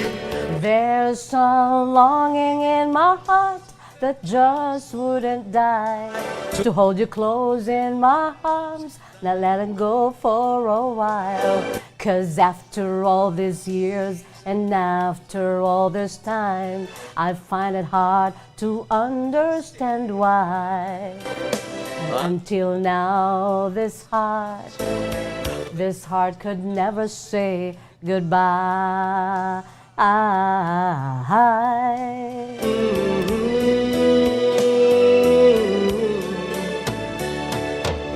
There's a longing in my heart that just wouldn't die. To hold you close in my arms, not letting go for a while. 'Cause after all these years and after all this time, I find it hard to understand why. Until now, this heart, this heart could never say goodbye.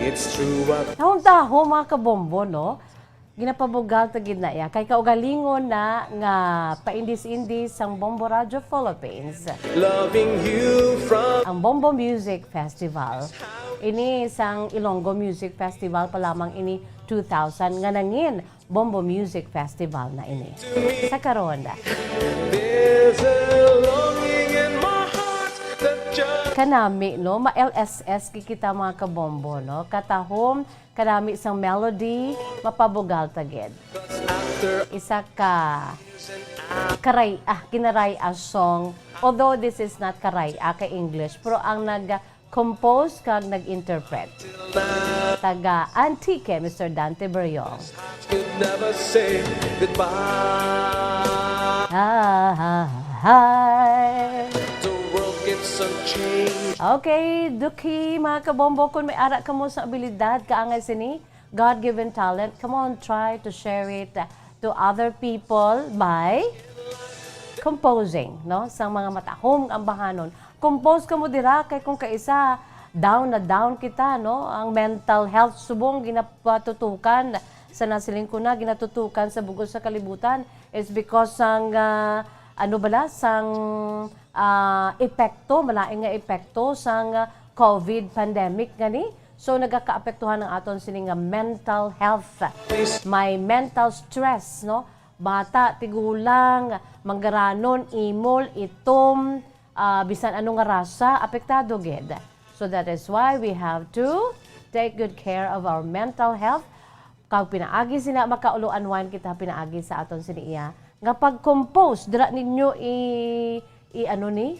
It's true what Tahong-taho, mga kabombo, no? Ginapabugal ta gid na iya kay kaugalingon na nga paindis-indis sang Bombo Radio Philippines. Loving you from Ang Bombo Music Festival. Ini sang Ilonggo Music Festival pa lamang ini two thousand nga nangin Bombo Music Festival na ini. Sa karon, There's a longing in my heart that just kanami, no, ma-L S S gid kita, mga kabombo, no? Katahom, kanami sang melody, mapabugal ta gid. Isa ka karay-, ah, kinaray-a song. Although this is not karay-a kay English, pero ang nag-compose kag nag-interpret, taga Antique, Mister Dante Beriong. Could never say goodbye. Ah, ah, ah. The world keeps on changing. Okay, Duki, mga kabombo, kung may ara kamo sa abilidad, kaangay sini, God-given talent, come on, try to share it to other people by composing, no? Sa mga matahom nga ambahanon. Compose kamo dira, kay kung kaisa, down na down kita, no? Ang mental health subong ginapatutukan sa, nasiling ko na, ginatutukan sa bug-os sa kalibutan is because sang, ah, ano bala, sang, ah, epekto, malain nga epekto sang, ah, COVID pandemic gani. So, nagakaapektuhan ang aton sini nga mental health. May mental stress, no? Bata, tigulang, manggaranon, imol, itom, ah, bisan ano nga rasa, apektado gid. So that is why we have to take good care of our mental health. Kag pinaagi sina, makaulo-unwind kita pinaagi sa aton sini iya nga pag-compose. Dira ninyo i, i ano ni,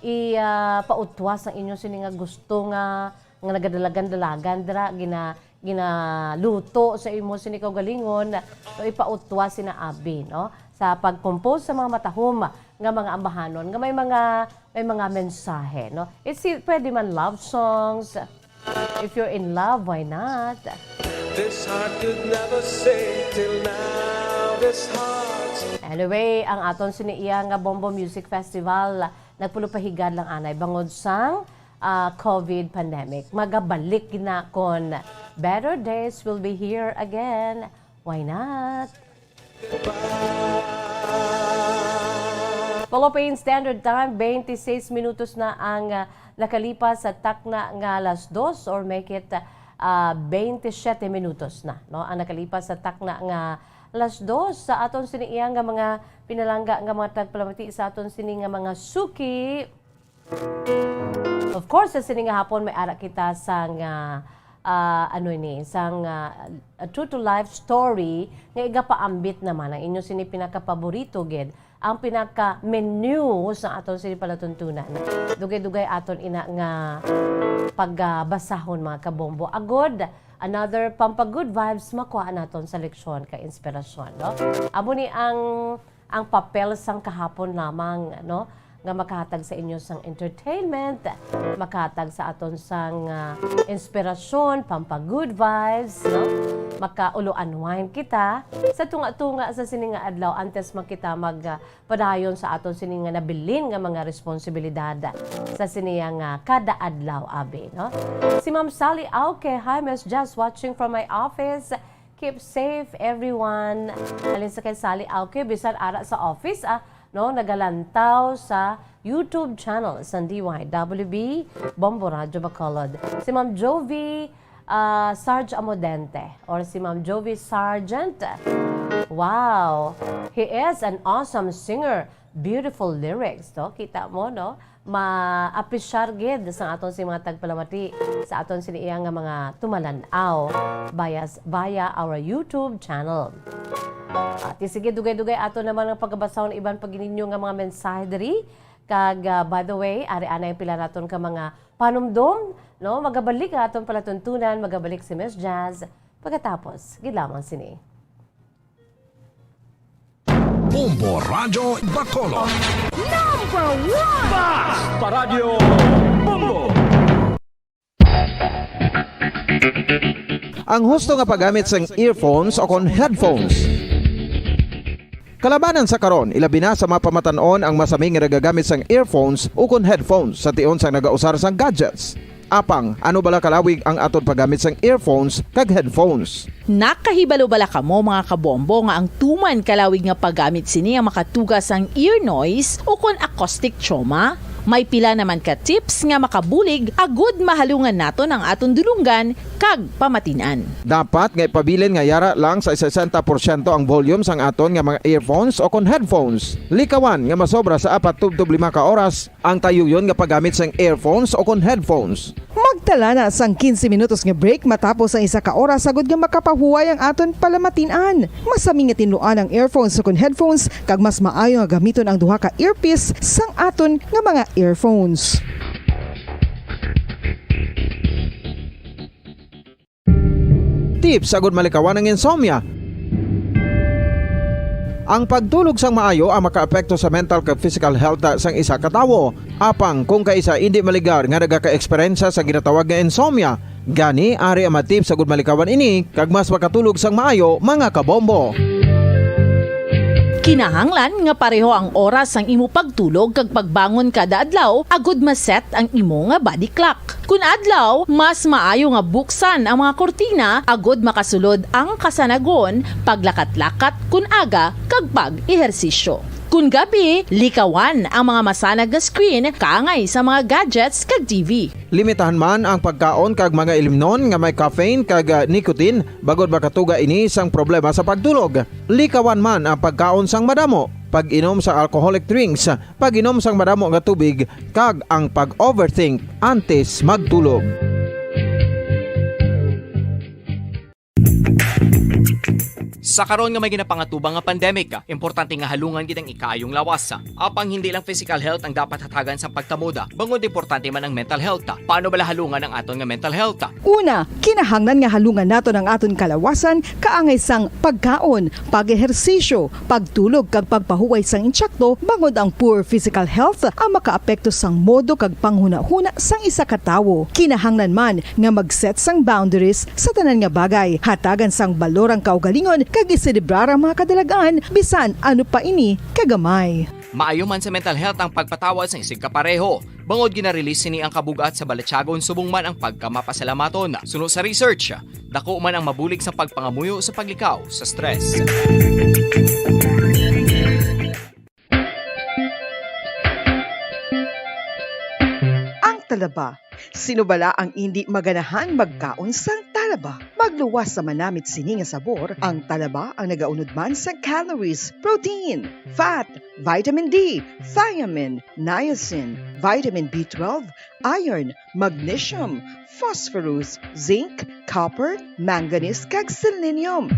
i, ah, pautwas ang inyo sini nga gusto nga, nga nagadalagan-dalagan dira, gina, ginaluto sa imo sini kaugalingon, so ipautwas sina abi, no? Sa pag-compose sa mga matahom nga mga ambahanon nga may mga, may mga mensahe, no? It's, pwede man love songs. If you're in love, why not? This heart could never say till now, this heart. Anyway, ang aton sini iya nga Bombo Music Festival nagpulupahigad lang anay bangod sang ah, COVID pandemic. Magabalik na kon better days will be here again. Why not? Philippine Standard Time, twenty-six minutos na ang, ah, nakalipas sa takna nga alas dos, or make it, ah, twenty-seven minutos na, no? Ang nakalipas sa takna nga alas dos sa aton sini iya nga mga pinalangga nga mga tagpalamati sa aton sini nga mga suki. Of course, sa sini nga hapon may ara kita sang, ah, ah, ano ini, sang, ah, a true to life story nga igapaambit naman ang inyo sini pinakapaborito gid, ang pinaka-menu sa aton sini palatuntunan. Dugay-dugay aton ina nga pagbasahon, mga kabombo. Agod, another pampa-good vibes makuha naton sa leksyon kag inspirasyon, no? Amo ni ang ang papel sang kahapon lamang, no, nga makahatag sa inyo sang entertainment, makahatag sa aton sang, ah, inspirasyon, pampa-good vibes, no? Makaulo-unwind kita sa tunga-tunga sa sini nga adlaw antes man kita mag, ah, padayon sa aton sini nga nabilin nga mga responsibilidad sa sini nga kada adlaw, abi, no? Si Ma'am Sally Auke, "Hi, Miss Jazz, watching from my office." Keep safe, everyone. Halin sa kay Sally Auke, bisan ara sa office, ah, no, nagalantaw sa YouTube channel sa D Y W B, Bombo Radyo Bacolod. Si Ma'am Jovi, ah, Sarge Amodente, or si Ma'am Jovi Sargent. Wow! He is an awesome singer. Beautiful lyrics, no? Kita mo, no? Maapisyar gid sa aton si mga tagpalamati, sa aton sini iya nga mga tumalan-aw via, via our YouTube channel. At sige, dugay-dugay ato naman ang pagkabasahon iban pa gid ninyo nga mga mensahe diri. Kag, ah, by the way, ari anay ang pila naton ka mga panumdom, no? Magabalik ang aton palatuntunan, magabalik si Miss Jazz pagkatapos gid lamang sini. Bombo Radyo Bacolod. Number one! Basta Radyo Bombo! Ang husto nga paggamit sang earphones o kon headphones. Kalabanan sa karon, ilabi na sa mga pamatan-on ang masami nga nagagamit sang earphones ukon headphones sa tion sang nagausar sang gadgets. Apang, ano bala kalawig ang aton paggamit sang earphones kag headphones? Nakahibalo bala kamo, mga kabombo, nga ang tuman kalawig nga paggamit sini ang makatuga sang ear noise ukon acoustic trauma? May pila naman ka tips nga makabulig agud mahalungan naton ang aton dulonggan kag pamatin-an. Dapat nga ipabilin nga yara lang sa sesenta porsyento ang volume sang aton nga mga earphones o kon headphones. Likawan nga masobra sa apat tubtob lima ka oras ang tayuyon nga paggamit sang earphones o kon headphones. Magtala na sang quince minutos nga break matapos ang isa ka oras agud nga makapahuway ang aton palamatin-an. Masami nga tinluan ang earphones o kon headphones kag mas maayo nga gamiton ang duha ka earpiece sang aton nga mga earphones. Tips agud malikawan ang insomnia. Ang pagtulog sang maayo ang makaapekto sa mental kag physical health sang isa ka tawo. Apang kung kaisa indi maligar nga nagaka-eksperyensya sa ginatawag nga insomnia, gani ari ang mga tips agud malikawan ini kag mas makatulog sang maayo, mga kabombo. Kinahanglan nga pareho ang oras sang imo pagtulog kag pagbangon kada adlaw agud ma-set ang imo nga body clock. Kun adlaw, mas maayo nga buksan ang mga kurtina agud makasulod ang kasanagon, paglakat-lakat kun aga, kag pag-ehersisyo. Kun gabi, likawan ang mga masanag nga screen kaangay sa mga gadgets kag T V. Limitahan man ang pagkaon kag mga ilimnon nga may caffeine kag, ah, nicotine bangod makatuga ini sang problema sa pagtulog. Likawan man ang pagkaon sang madamo, pag-inom sa alcoholic drinks, pag-inom sang madamo nga tubig, kag ang pag-overthink antes magtulog. Sa karon nga may ginapangatubang nga pandemic, importante nga halungan gid ang ikaayong lawas. Apang hindi lang physical health ang dapat hatagan sang pagkamoda, bangod importante man ang mental health. Paano bala halungan ang aton nga mental health? Una, kinahanglan nga halungan naton ang aton kalawasan kaangay sang pagkaon, pag-ehersisyo, pagtulog kag pagpahuway sang insakto, bangod ang poor physical health ang makaapekto sang modo kag panghunahuna sang isa ka tawo. Kinahanglan man nga mag-set sang boundaries sa tanan nga bagay, hatagan sang balor ang kaugalingon kag iselebrar ang mga kadalag-an bisan ano pa ini kagamay. Maayo man sa mental health ang pagpatawad sang isigkapareho. Bangod gina-release sini ang kabugat sa balatyagon subong man ang pagkamapasalamaton. Suno sa research, dako man ang mabulig sa pagpangamuyo sa paglikaw sa stress. Ang talaba. Sino bala ang indi maganahan magkaon sang talaba? Magluwas sa manamit sini nga sabor, ang talaba ang nagaunod man sang calories, protein, fat, vitamin D, thiamine, niacin, vitamin B twelve, iron, magnesium, phosphorus, zinc, copper, manganese, kag selenium.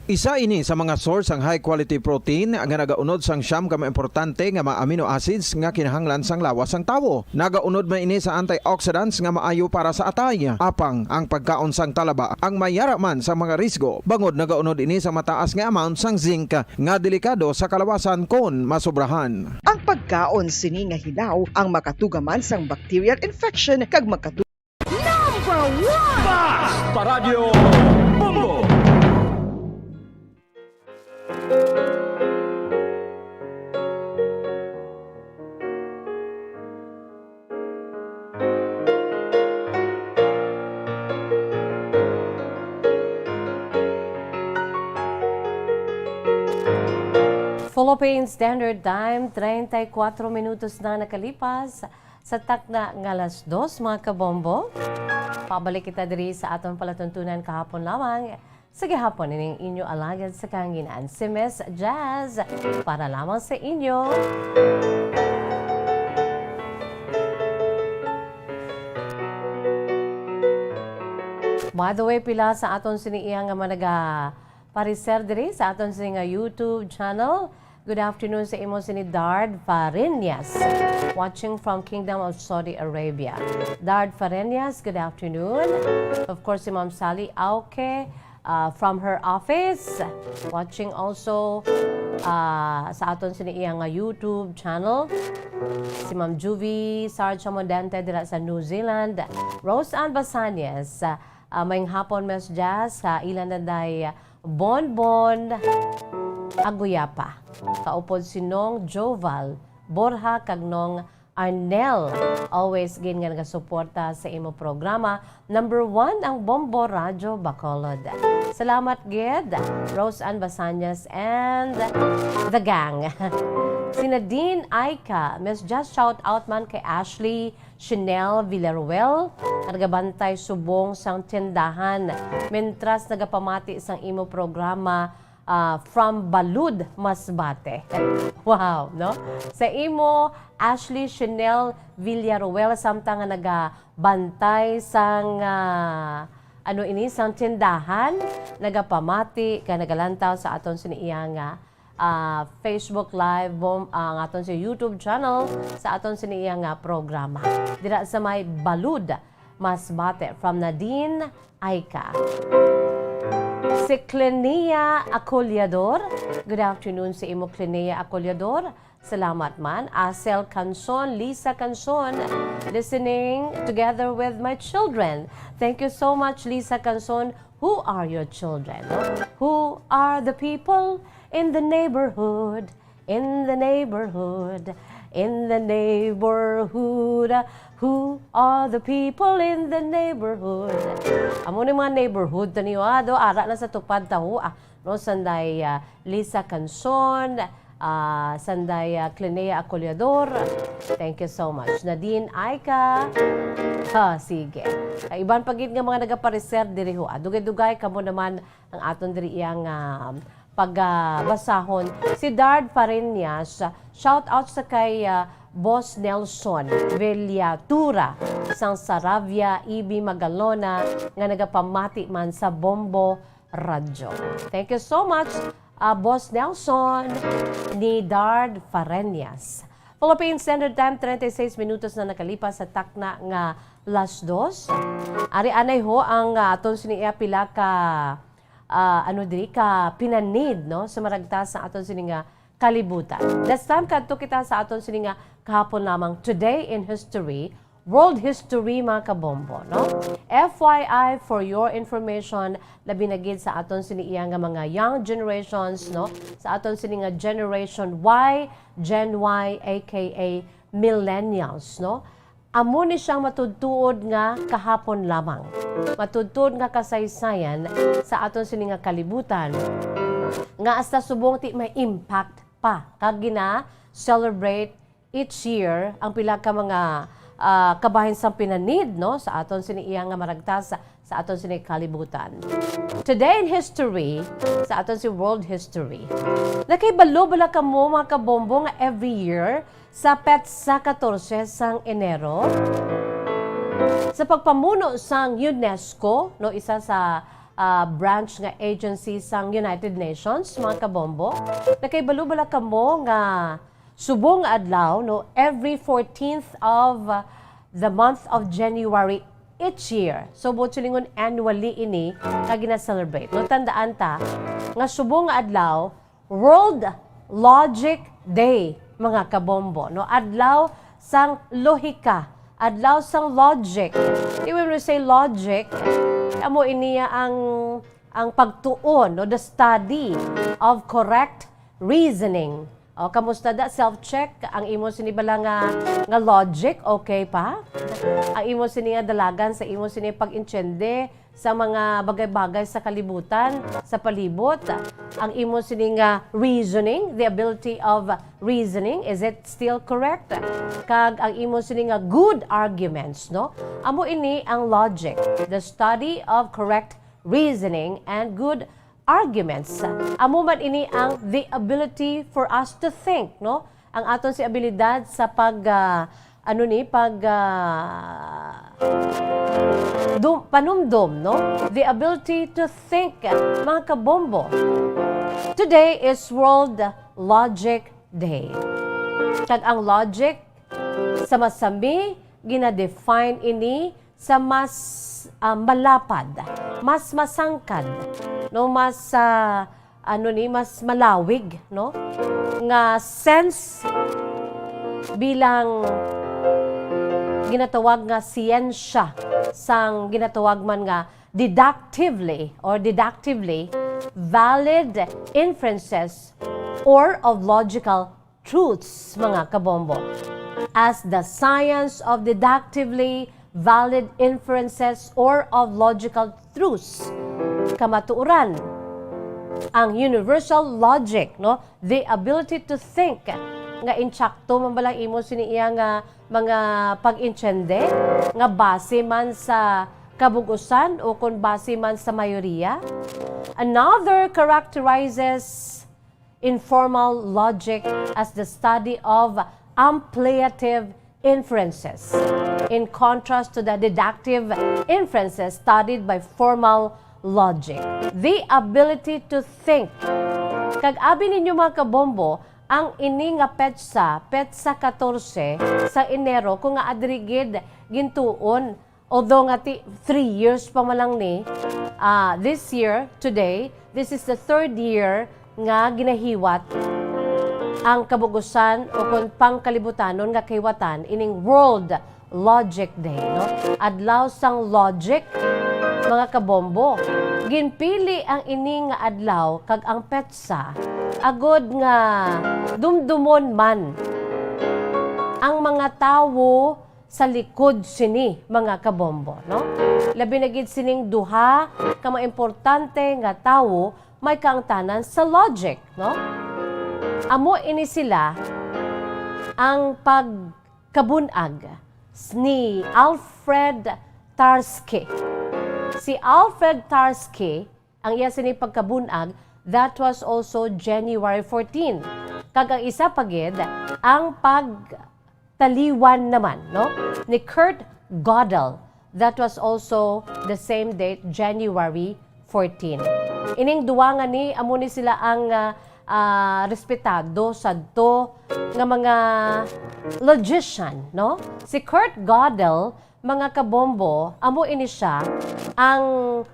Isa ini sa mga source sang high quality protein nga nagaunod sang siyam ka mga importante nga mga amino acids nga kinahanglan sang lawas sang tawo. Nagaunod man ini sa antioxidants nga maayo para sa atay. Apang ang pagkaon sang talaba ang may yara man sa mga risgo, bangod nagaunod ini sa mataas nga amount sang zinc nga delikado sa kalawasan kon masobrahan. Ang pagkaon sini nga hilaw ang makatuga man sang bacterial infection kag makatu- Number one! Basta Radyo Bombo! Philippine Standard Time, treinta y cuatro minutos na nakalipas sa takna nga alas dos, mga kabombo. Pabalik kita diri sa aton palatuntunan kahapon lamang. Sa gihapon, ining inyo alagad sa kahanginan, si Miss Jazz, para lamang sa inyo. By the way, pila sa aton sini iya nga mga nagapareser diri sa aton sini nga YouTube channel. Good afternoon sa imo sini Dard Fareñas, watching from Kingdom of Saudi Arabia. Dard Fareñas, good afternoon. Of course, si Ma'am Sally Auke, uh, from her office, watching also, uh, sa aton sini iya nga YouTube channel. Si Ma'am Juvie Sarge Amondente dira sa New Zealand. Rose Ann Basanes, uh, uh, maayong hapon, Miss Jazz, sa ila na day Bonbon Aguyapa. Kaupod si Nong Joval Borja kag Nong Arnel. Always gid nga nagasuporta sa imo programa. Number one ang Bombo Radyo Bacolod. Salamat gid, Rose Ann Basañas and the gang. Si Nadine Aika, Miss Jazz, shout out man kay Ashley Chanel Villaruel, nga nagabantay subong sang tindahan, mentras nagapamati sang imo programa, ah, from Balud, Masbate. Wow, no? Sa imo, Ashley Chanel Villaruel, samtang nga nagabantay sang, ah, ano ini, sang tindahan, nagapamati ka nagalantaw sa aton sini iya nga ah, Facebook Live, bom-, ah, ang aton sa YouTube channel, sa aton sini iya nga programa. Dira sa may Balud, Masbate, from Nadine Aika. Si Clinea Acolyador. Good afternoon sa imo, Clinea Acolyador. Salamat man. Asel Canson, Lisa Canson, listening together with my children. Thank you so much, Lisa Canson. Who are your children? No? Who are the people in the neighborhood? In the neighborhood, in the neighborhood, who are the people in the neighborhood? Amo ni mga neighborhood ta niyo, ah, do, ara na sa tupad tawo, ah, no, sanday, ah, Lisa Canson, ah, sanday, ah, Clinea Acolyador. Thank you so much. Nadine Aika. Ha, sige. Ay, iban pa gid nga mga nagapareser diri ho, ah. Dugay-dugay kamo naman ang aton diri iyang, ah, pagbasahon. Si Dard Fariñas, shout out sa kay, ah, Boss Nelson Villatura sang Saravia, E B Magalona, nga nagapamati man sa Bombo Radyo. Thank you so much, ah, Boss Nelson, ni Dard Fariñas. Philippine Standard Time, treinta y seis minutos na nakalipas sa takna nga las dos. Ari anay ho ang, ah, aton sini iya pila ka, ah, ano diri, ka pinanid, no, sa maragtas sa aton sini nga kalibutan. This time, kadto kita sa aton sini nga kahapon lamang, Today in History, World History, mga kabombo, no? F Y I, for your information, labi na gid sa aton sini iya nga mga young generations, no? Sa aton sini nga Generation Y, Gen Y, A K A millennials, no? Amo ni siyang matuod-tuod nga kahapon lamang. Matuod-tuod nga kasaysayan sa aton sini nga kalibutan nga hasta subong ti may impact pa kag gina-celebrate each year ang pila ka mga, ah, kabahin sang pinanid, no, sa aton sini iya nga maragtas sa aton sini kalibutan. Today in history, sa aton si world history. Nakahibalo bala kamo, mga kabombo, nga every year sa petsa katorse sang Enero, sa pagpamuno sang UNESCO, no, isa sa, ah, branch nga agency sang United Nations, mga kabombo, nakahibalo bala kamo nga subong nga adlaw, no, every fourteenth of, uh, the month of January each year? So, buot silingon, annually ini nga gina-celebrate, no? Tandaan ta nga subong nga adlaw, World Logic Day, mga kabombo, no? Adlaw sang lohika, adlaw sang logic. When we say logic, amo ini ang, ang pagtuon, no? The study of correct reasoning. O, kamusta da? Self-check. Ang imo sini bala nga, nga logic, okay pa? Ang imo sini nga dalagan sa imo sini pag-intiende sa mga bagay-bagay sa kalibutan, sa palibot. Ang imo sini nga reasoning, the ability of reasoning, is it still correct? Kag ang imo sini nga good arguments, no? Amo ini ang logic, the study of correct reasoning and good arguments. Amo man ini ang the ability for us to think, no? Ang aton si abilidad sa pag, ah, ano ni, pag, ah, dum-, panumdom, no? The ability to think, mga kabombo. Today is World Logic Day. Kag ang logic, sa masami, gina-define ini sa mas, ah, malapad, mas masangkad, no, mas, ah, ano ni, mas malawig, no, nga sense bilang ginatawag nga siyensya sang ginatawag man nga deductively or deductively valid inferences or of logical truths, mga kabombo, as the science of deductively valid inferences or of logical truths. Kamatuoran, ang universal logic, no, the ability to think, nga insakto man bala imo sini iya nga mga pag-intiende, nga base man sa kabug-usan o kon base man sa mayoriya. Another characterizes informal logic as the study of ampliative inferences, in contrast to the deductive inferences studied by formal logic. The ability to think. Kag abi ninyo, mga kabombo, ang ini nga petsa, petsa katorse sa Enero, kung nga adiri gid gintuon, although nga ti-, three years pa man lang ni, ah, this year, today, this is the third year nga ginahiwat ang kabug-usan o kon pangkalibutanon nga kahiwatan ining World Logic Day, no? Adlaw sang logic, mga kabombo. Ginpili ang ini nga adlaw kag ang petsa agod nga dumdumon man ang mga tawo sa likod sini, mga kabombo, no? Labi na gid sining duha ka mga importante nga tawo may kaangtanan sa logic, no? Amo ini sila ang pagkabun-ag s-, ni Alfred Tarski. Si Alfred Tarski, ang iya sini pagkabun-ag, that was also January fourteen. Kag ang isa pa gid, ang pagtaliwan naman, no, ni Kurt Gödel, that was also the same date, January fourteen. Ining duwa nga ni, amo ni sila ang, ah, ah, respetado sadto nga mga logician, no? Si Kurt Gödel, mga kabombo, amo ini siya ang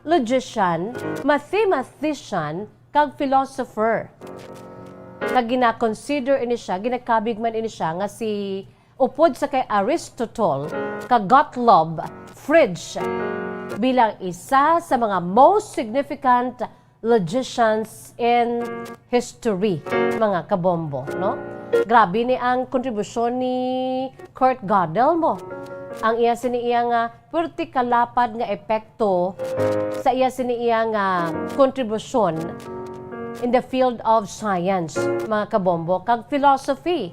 logician, mathematician, kag philosopher. Kag gina-consider ini siya, ginakabig man ini siya nga si, upod sa kay Aristotle, kag Gottlob Frege bilang isa sa mga most significant logicians in history, mga kabombo, no? Grabe ni ang kontribusyon ni Kurt Gödel mo. Ang iya sini iya nga pwerte kalapad nga epekto sa iya sini iya nga kontribusyon in the field of science, mga kabombo, kag philosophy.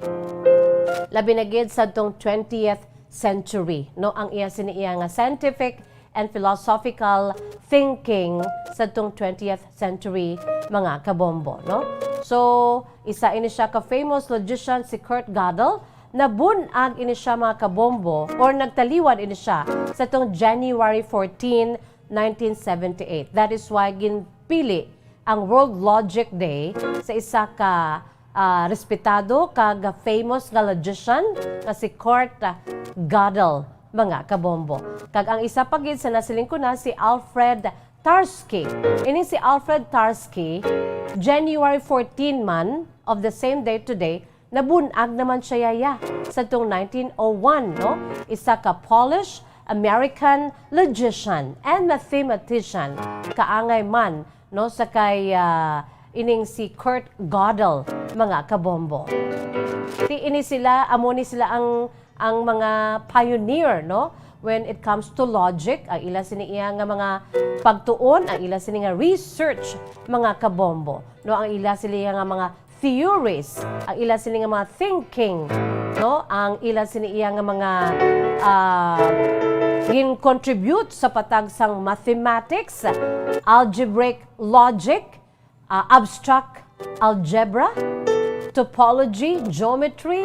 Labi na gid sa tong twentieth century, no? Ang iya sini iya nga scientific and philosophical thinking sa tong twentieth century, mga kabombo, no? So, isa ini siya ka famous logician, si Kurt Gödel. Nabun-ag ini siya, mga kabombo, or nagtaliwan ini siya sa tong January fourteen, nineteen seventy-eight. That is why ginpili ang World Logic Day sa isa ka, ah, respetado kag famous nga logician nga si Kurt Gödel, mga kabombo. Kag ang isa pa gid sa nasiling ko na, si Alfred Tarski. Ini si Alfred Tarski, January fourteen man, of the same day today, nabun-ag naman siya, yaya, sa tong nineteen oh one, no? Isa ka Polish American logician and mathematician, kaangay man, no, sa kay, ah, ining si Kurt Gödel, mga kabombo. Ti ini sila, amo ni sila ang, ang mga pioneer, no, when it comes to logic, ang ila sini iya nga mga pagtuon, ang ila sini nga research, mga kabombo, no, ang ila sini nga mga theories, ang ila sini nga mga thinking, no? Ang ila sini iya nga mga, ah, gin-contribute sa patag sang mathematics, algebraic logic, ah, abstract algebra, topology, geometry,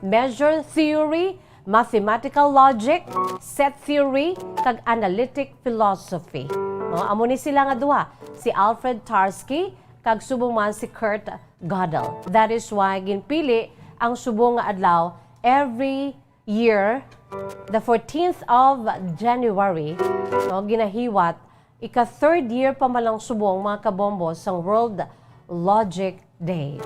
measure theory, mathematical logic, set theory, kag analytic philosophy. No, amo ni sila nga duha, si Alfred Tarski kag subong man si Kurt Gödel. That is why ginpili ang subong nga adlaw every year, the fourteenth of January, no, ginahiwat, ika-third year pa man lang subong, mga kabombo, sang World Logic Day.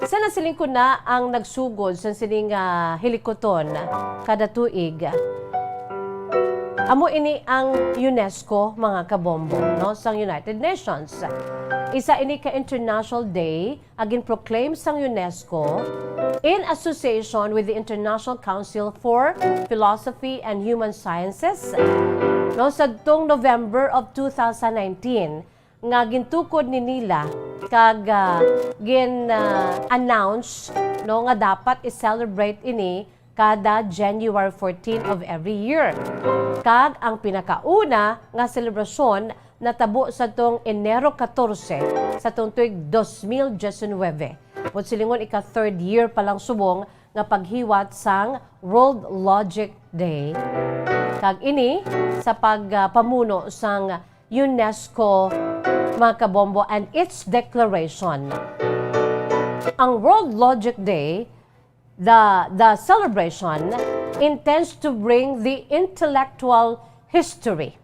Sa nasiling ko na ang nagsugod sa sining, ah, hilikuton kada tuig, amo ini ang UNESCO, mga kabombo, no, sang United Nations. Isa ini ka International Day nga ginproclaim sang UNESCO in association with the International Council for Philosophy and Human Sciences, no, sadtong November of two thousand nineteen, nga gintukod ni nila kag, ah, gin, ah, announce, no, nga dapat i-celebrate ini kada January fourteen of every year. Kag ang pinakauna nga selebrasyon natabo sa tong Enero katorse sa tong tuig dos mil diecinuebe. Buot silingon, ika-third year pa lang subong nga paghiwat sang World Logic Day. Kag ini sa pagpamuno sang UNESCO, mga kabombo, and its declaration. Ang World Logic Day, the, the celebration intends to bring the intellectual history,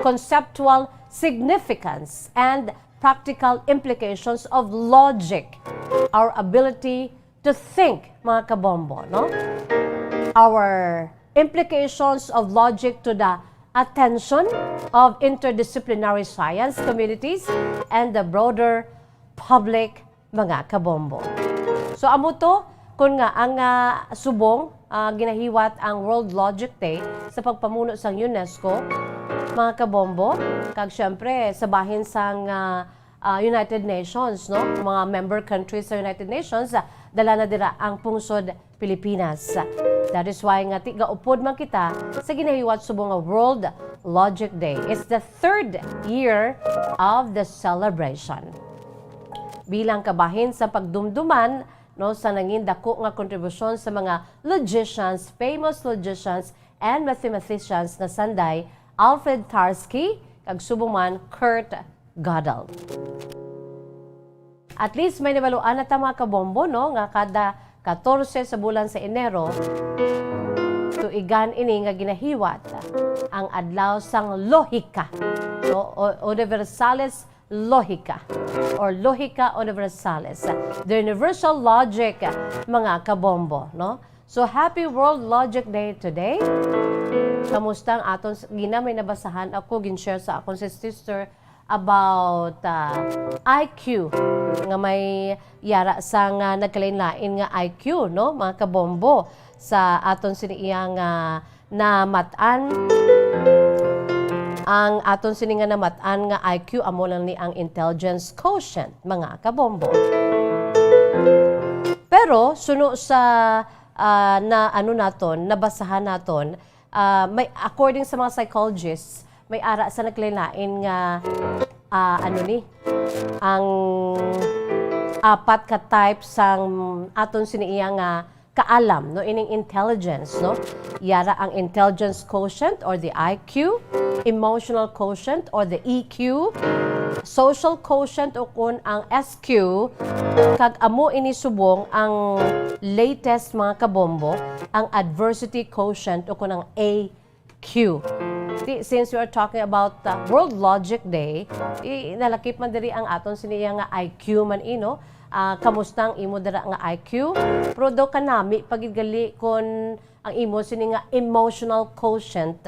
conceptual significance, and practical implications of logic, our ability to think, mga kabombo, no? Our implications of logic to the attention of interdisciplinary science communities and the broader public, mga kabombo. So, amo to, kun nga ang, ah, subong, ah, ginahiwat ang World Logic Day sa pagpamuno sang UNESCO, mga kabombo, kag syempre, sa bahin sang, ah, ah, United Nations, no? Mga member countries sa United Nations, ah, dala na dira ang pungsod Pilipinas. That is why nga tigaupod man kita sa ginahiwat subong nga World Logic Day. It's the third year of the celebration. Bilang kabahin sa pagdumduman, no, sa nangin dako nga kontribusyon sa mga logicians, famous logicians, and mathematicians nga sanday Alfred Tarski kag subong man Kurt Gödel. At least may nabaluan na ta, mga kabombo, no, nga kada katorse sa bulan sa Enero, tuigan ini nga ginahiwat ang adlaw sang lohika, no, o Universalis Logica or Logica Universalis, the universal logic, mga kabombo, no? So, happy World Logic Day today. Kamusta ang aton s-, gina may nabasahan ako, gin-share sa akon si Sister about, ah, I Q, nga may yara sang nagkalain-lain nga I Q, no, mga kabombo, sa aton sini iya nga namat-an. Ang aton sini nga namat-an nga I Q, amo lang ni ang intelligence quotient, mga kabombo. Pero suno sa, ah, na, ano naton, nabasahan naton, ah, may, according sa mga psychologists, may ara sa naglain-lain nga, ah, ano ni, ang apat ka type sang aton sini iya nga kaalam, no, ining intelligence, no? Yara ang intelligence quotient or the I Q, emotional quotient or the E Q, social quotient o kun ang S Q, kag amo ini subong ang latest, mga kabombo, ang adversity quotient o kun ang A Q. Di, since we are talking about, uh, World Logic Day, di, nalakip man diri ang aton sini iya nga I Q man, ino. Ah, kamusta ang imo dira nga I Q? Pero daw kanami pa gid gali kon ang imo sini nga emotional quotient,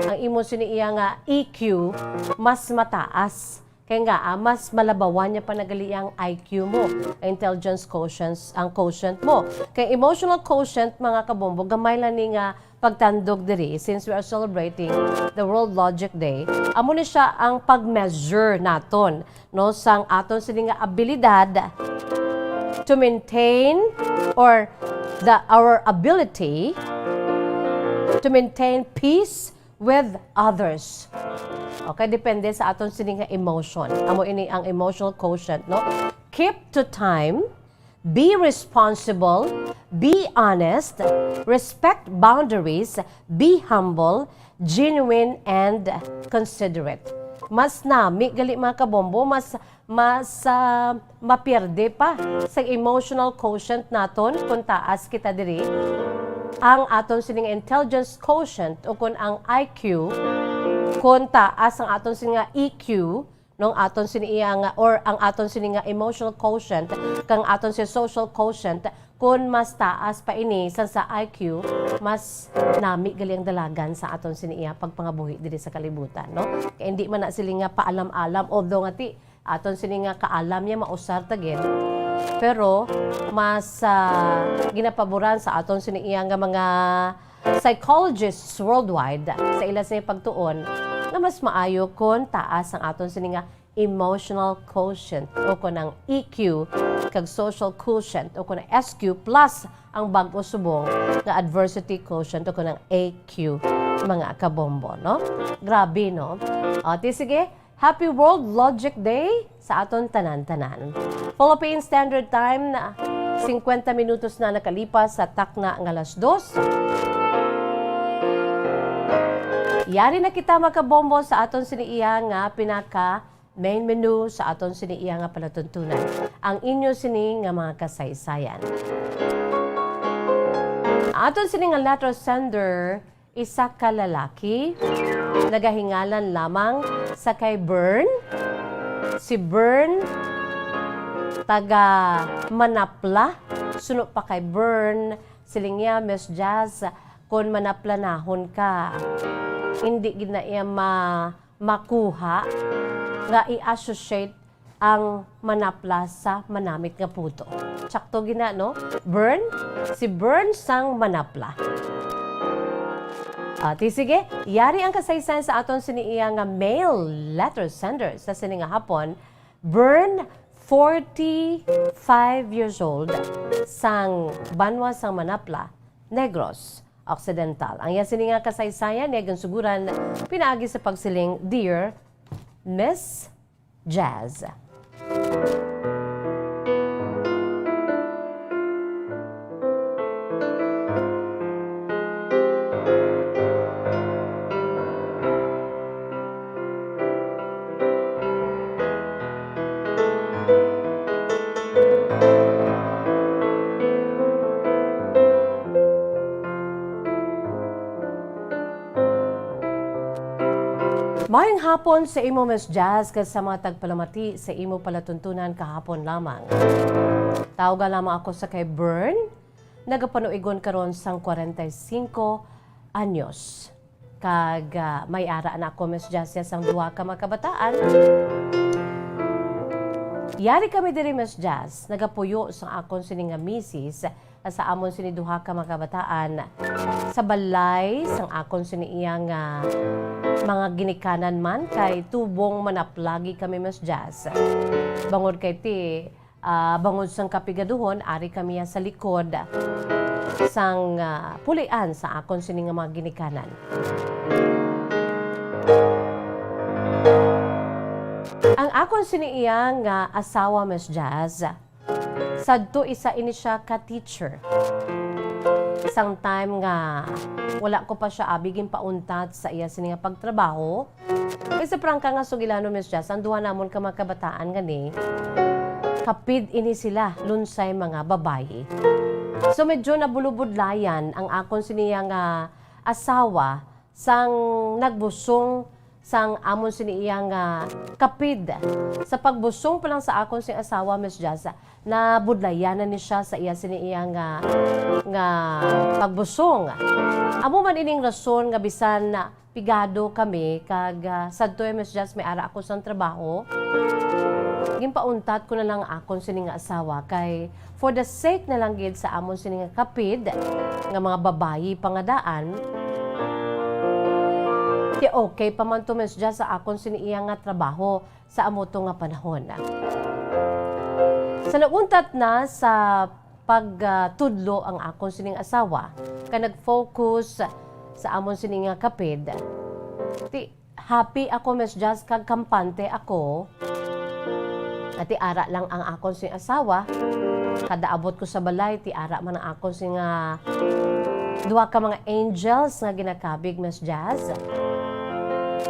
ang imo sini iya nga E Q mas mataas. Kay nga, ah, mas malabawan niya pa na gali ang I Q mo, intelligence quotient, ang quotient mo. Kay emotional quotient, mga kabombo, gamay lang ni nga pagtandog diri, since we are celebrating the World Logic Day, amo ni siya ang pag-measure naton, no, sang aton sini nga abilidad to maintain or the, our ability to maintain peace with others. Okay, depende sa aton sini nga emotion. Amo ini ang emotional quotient, no? Keep to time, be responsible, be honest, respect boundaries, be humble, genuine, and considerate. Mas nami gali, mga kabombo, mas, mas, ah, mapierde pa sa emotional quotient naton kung taas kita diri. Ang aton sining intelligence quotient o kung ang I Q, kung taas ang aton sining nga E Q, nung aton sini iya nga, or ang aton sini nga emotional quotient, kang aton si social quotient, kun mas taas pa ini sang sa I Q, mas nami gali ang dalagan sa aton sini iya pagpangabuhi diri sa kalibutan, no? Kay hindi man na sila nga paalam-alam, although nga ti, aton sini nga kaalam niya mausar ta gid. Pero mas, ah, ginapaboran sa aton sini iya nga mga psychologists worldwide sa ila sini pagtuon nga mas maayo kon taas ang aton sini nga emotional quotient o kon ang E Q kag social quotient o kon ang S Q plus ang bag-o subong nga adversity quotient o kon ang A Q, mga kabombo, no? Grabe, no? O, ti sige, Happy World Logic Day sa aton tanan-tanan. Philippine Standard Time na, singkwenta minutos na nakalipas sa takna nga alas dos. Yari na kita makabombo sa aton sini iya nga pinaka main menu sa aton sini iya nga palatuntunan, ang inyo sini nga mga kasaysayan. Aton sini nga letter sender, isa ka lalaki, nagahingalan lamang sa kay Bern. Si Bern, taga Manapla. Suno pa kay Bern, siling niya, Miss Jazz, kon manaplanahon ka, hindi gid na iya ma-, makuha nga i-associate ang manapla sa manamit nga puto. Sakto gina, no? Bern, si Bern sang Manapla. Ah, ti sige, yari ang kasaysayan sa aton sini iya nga male letter sender sa sini nga hapon, Bern, forty-five years old, sang banwa sang Manapla, Negros Occidental. Ang iya sini nga kasaysayan niya ginsuguran pinaagi sa pagsiling, "Dear Miss Jazz." Maayong hapon sa imo, Miss Jazz, kag sa mga tagpalamati sa imo palatuntunan kahapon lamang. Tawga lamang ako sa kay Bern, nagapanuigon karon sang kwarenta y singko anyos. Kag, ah, may ara na ako, Miss Jazz, sang duha ka mga kabataan. Yari kami diri, Miss Jazz, nagapuyo sang akon sini nga misis, ah, sa amon sini duha ka mga kabataan sa balay sang akon sini iya nga mga ginikanan man, kay tubong manaplagi kami, Miss Jazz. Bangod kay ti, ah, bangod sang kapigaduhon, ari kami sa likod sang, ah, pulian sa akon sini nga mga ginikanan. Ang akon sini iya nga asawa, Miss Jazz, sadto isa ini siya ka teacher. Sang time nga wala ko pa siya abi ginpauntat sa iya sini nga pagtrabaho, kay sa prangka nga sugilanon, Miss Jazz, ang duha namon ka mga kabataan gani, kapid ini sila, lunsay mga babayi. So, medyo nabulubudlayan ang akon sini iya nga asawa sang nagbusong sang amon sini iya nga kapid. Sa pagbusong pa lang sa akon sing asawa, Miss Jazz, nabudlayan na ni siya sa iya sini iya nga, nga pagbusong. Amo man ining rason nga bisan pigado kami kag, ah, sadto, eh, Miss Jazz, may ara ako sang trabaho, ginpauntat ko na lang akon sini nga asawa kay for the sake na lang gid sa amon sini nga kapid nga mga babayi pa nga daan, ti okay pa man to, Miss Jazz, sa akon sini iya nga trabaho sa amo to nga panahon. Sa nauntat na sa pagtudlo ang akon sining asawa, kag nag-focus sa amon sini nga kapid, ti happy ako, Miss Jazz, kag kampante ako. Ati ara lang ang akon sing asawa. Kada abot ko sa balay, ti ara man ang akon sing, ah, duha ka mga angels nga ginakabig, Miss Jazz.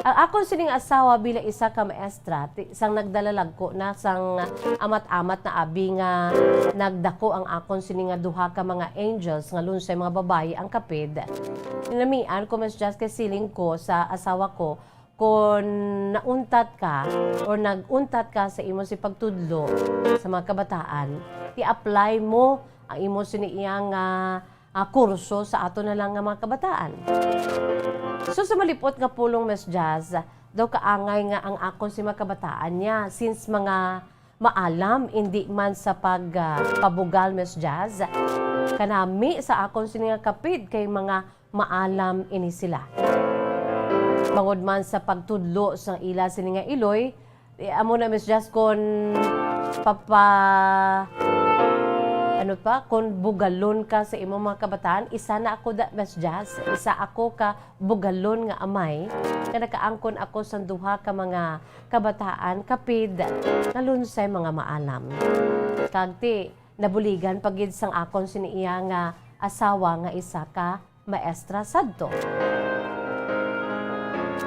Ang akon sining asawa bilang isa ka maestra, ti, sang nagdalalagko na sang amat-amat na abi nga nagdako ang akon sini nga duha ka mga angels nga lunsay mga babayi ang kapid. Ninamian ko, Miss Jazz, kay siling ko sa asawa ko, kon nauntat ka or nag-untat ka sa imo si pagtudlo sa mga kabataan, i-apply mo ang imo sini iyang, ah, ah, kurso sa ato na lang nga mga kabataan. So, sa malipot nga pulong, Miss Jazz, daw kaangay nga ang akon si mga kabataan niya, since mga maalam, indi man sa pag, ah, pabugal, Miss Jazz, kanami sa akon sini nga kapid kay mga maalam ini sila. Bangod man sa pagtudlo sang ila sini nga iloy, eh, amo na, Miss Jazz, kon papa-, ano pa, kon bugalon ka sa imong mga kabataan, isa na ako da, Miss Jazz, isa ako ka bugalon nga amay, nga nakaangkon ako sang duha ka mga kabataan, kapid, nga lunsay mga maalam. Kag ti, nabuligan pa gid sang akon sini iya nga asawa nga isa ka maestra sadto.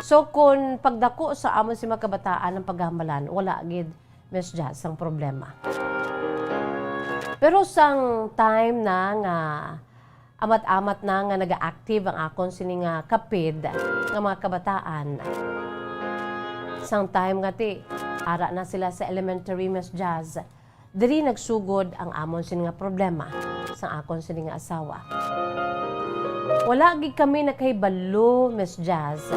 So, kun pagdako sa amon si mga kabataan ang paghambalan, wala gid, Miss Jazz, ang problema. Pero sang time na nga amat-amat na nga naga-active ang akon sini nga kapid nga mga kabataan, sang time nga ti, ara na sila sa elementary, Miss Jazz, diri nagsugod ang amon sini nga problema sang akon sini nga asawa. Wala gid kami nakahibalo, Miss Jazz,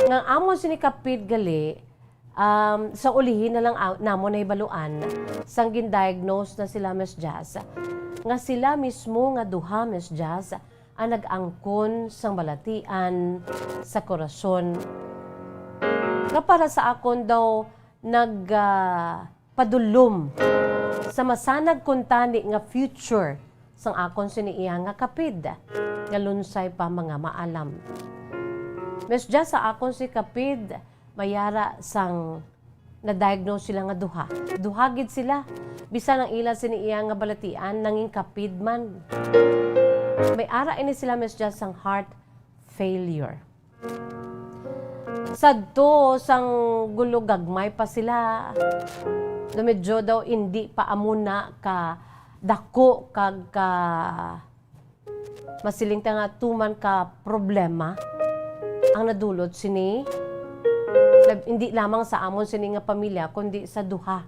nga ang amon sini kapid gali, um, sa ulihi na lang a-, namon nahibaluan, sang gin-diagnose na sila, Miss Jazz, nga sila mismo nga duha, Miss Jazz, ang nag-angkon sang balatian sa korason, nga para sa akon daw nag, ah, padulom sa masanag kuntani nga future sang akon sini iya nga kapid nga lunsay pa mga maalam. Miss Jazz, sa akon si kapid, mayara sang na-diagnose sila nga duha. Duha gid sila. Bisan ang ila sini iya nga balatian, nangin kapid man. May ara ini sila, Miss Jazz, sang heart failure. Sadto sang gulo gagmay pa sila, na medyo daw indi pa amo na ka dako kag ka masiling ta nga tuman ka problema ang nadulot sini, na hindi lamang sa amon sini nga pamilya, kundi sa duha.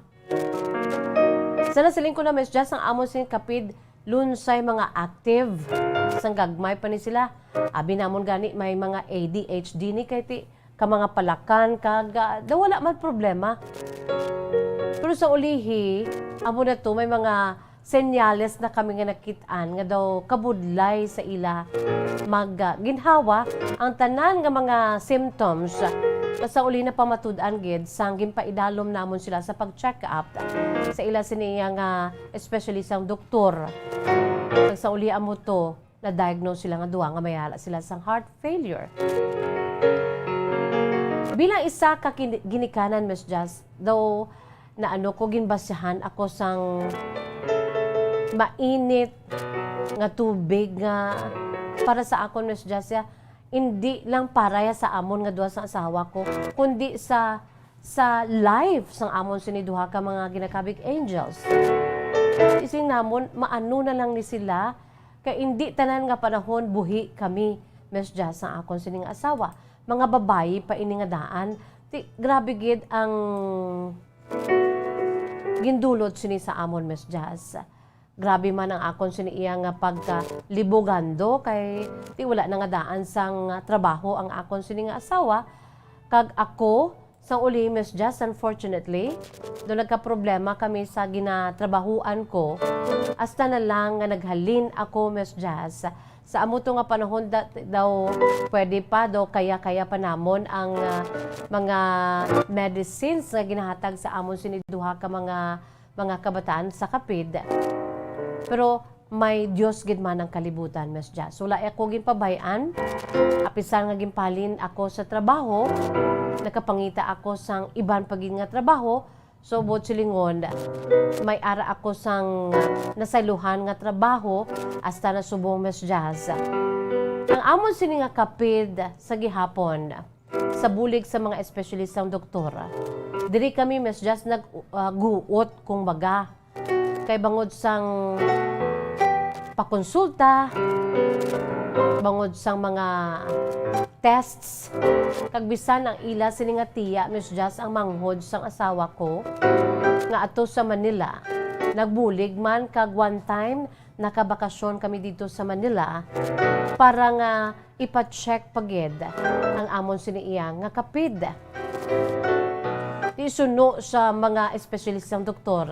Sa nasiling ko na, Miss Jazz, ang amon sini kapid lunsay mga active sang gagmay pa ni sila. Abi namon gani may mga A D H D ni kay ti ka mga palakan kag, ah, daw wala man problema. Pero sa ulihi, amo na to, may mga senyales na kami nga nakit-an nga daw kabudlay sa ila mag, ah, ginhawa ang tanan nga mga symptoms. Sa uli na pamatud-an gid sang ginpaidalom namon sila sa pag-check up sa ila sini nga, especially sang doktor. Kag sa uli amo to, na-diagnose sila nga duha nga may ala sila sang heart failure. Bilang isa ka kin-, ginikanan, Miss Jazz, daw na ano ko, ginbasihan ako sang mainit nga tubig nga para sa akon, Miss Jazz, ya, hindi lang para ya sa amon nga duha sang asawa ko, kundi sa sa life sang amon sini duha ka mga ginakabig angels. Ising namon, maano na lang ni sila, kay indi tanan nga panahon buhi kami, Miss Jazz, sang akon sining asawa. Mga babayi pa ini nga daan. Ti, grabe gid ang gindulot sini sa amon, Miss Jazz. Grabe man ang akon sini iya nga pagkalibogando, kay ti wala na nga daan sang, ah, trabaho ang akon sini nga asawa, kag ako, sang uli, Miss Jazz, unfortunately, do nagkaproblema kami sa ginatrabahuan ko, hasta na lang nga naghalin ako, Miss Jazz. Sa amo to nga panahon, da-, daw pwede pa, daw kaya-kaya pa namon ang, ah, mga medicines nga ginahatag sa amon sini duha ka mga mga kabataan sa Kapid. Pero may Dios gid man ang kalibutan, Miss Jazz. Wala ako ginpabay-an. Apisar nga ginpalin ako sa trabaho, nakapangita ako sang iban pa gid nga trabaho, so, buot silingon, may ara ako sang nasaylohan nga trabaho, hasta na subong, Miss Jazz. Ang amon sini nga Kapid sa gihapon, sa bulig sa mga espesyalistang doktor. Diri kami, Miss Jazz, nag, ah, guot, kung baga. Kay bangod sang pakonsulta, bangod sang mga tests, kag bisan ang ila sini nga tiya, Miss Jazz, ang manghod sang asawa ko nga ato sa Manila. Nagbulig man, kag one time, nakabakasyon kami dito sa Manila para nga ipa-check pa gid ang amon sini iya nga Kapid. Ti suno sa mga espesyalistang doktor,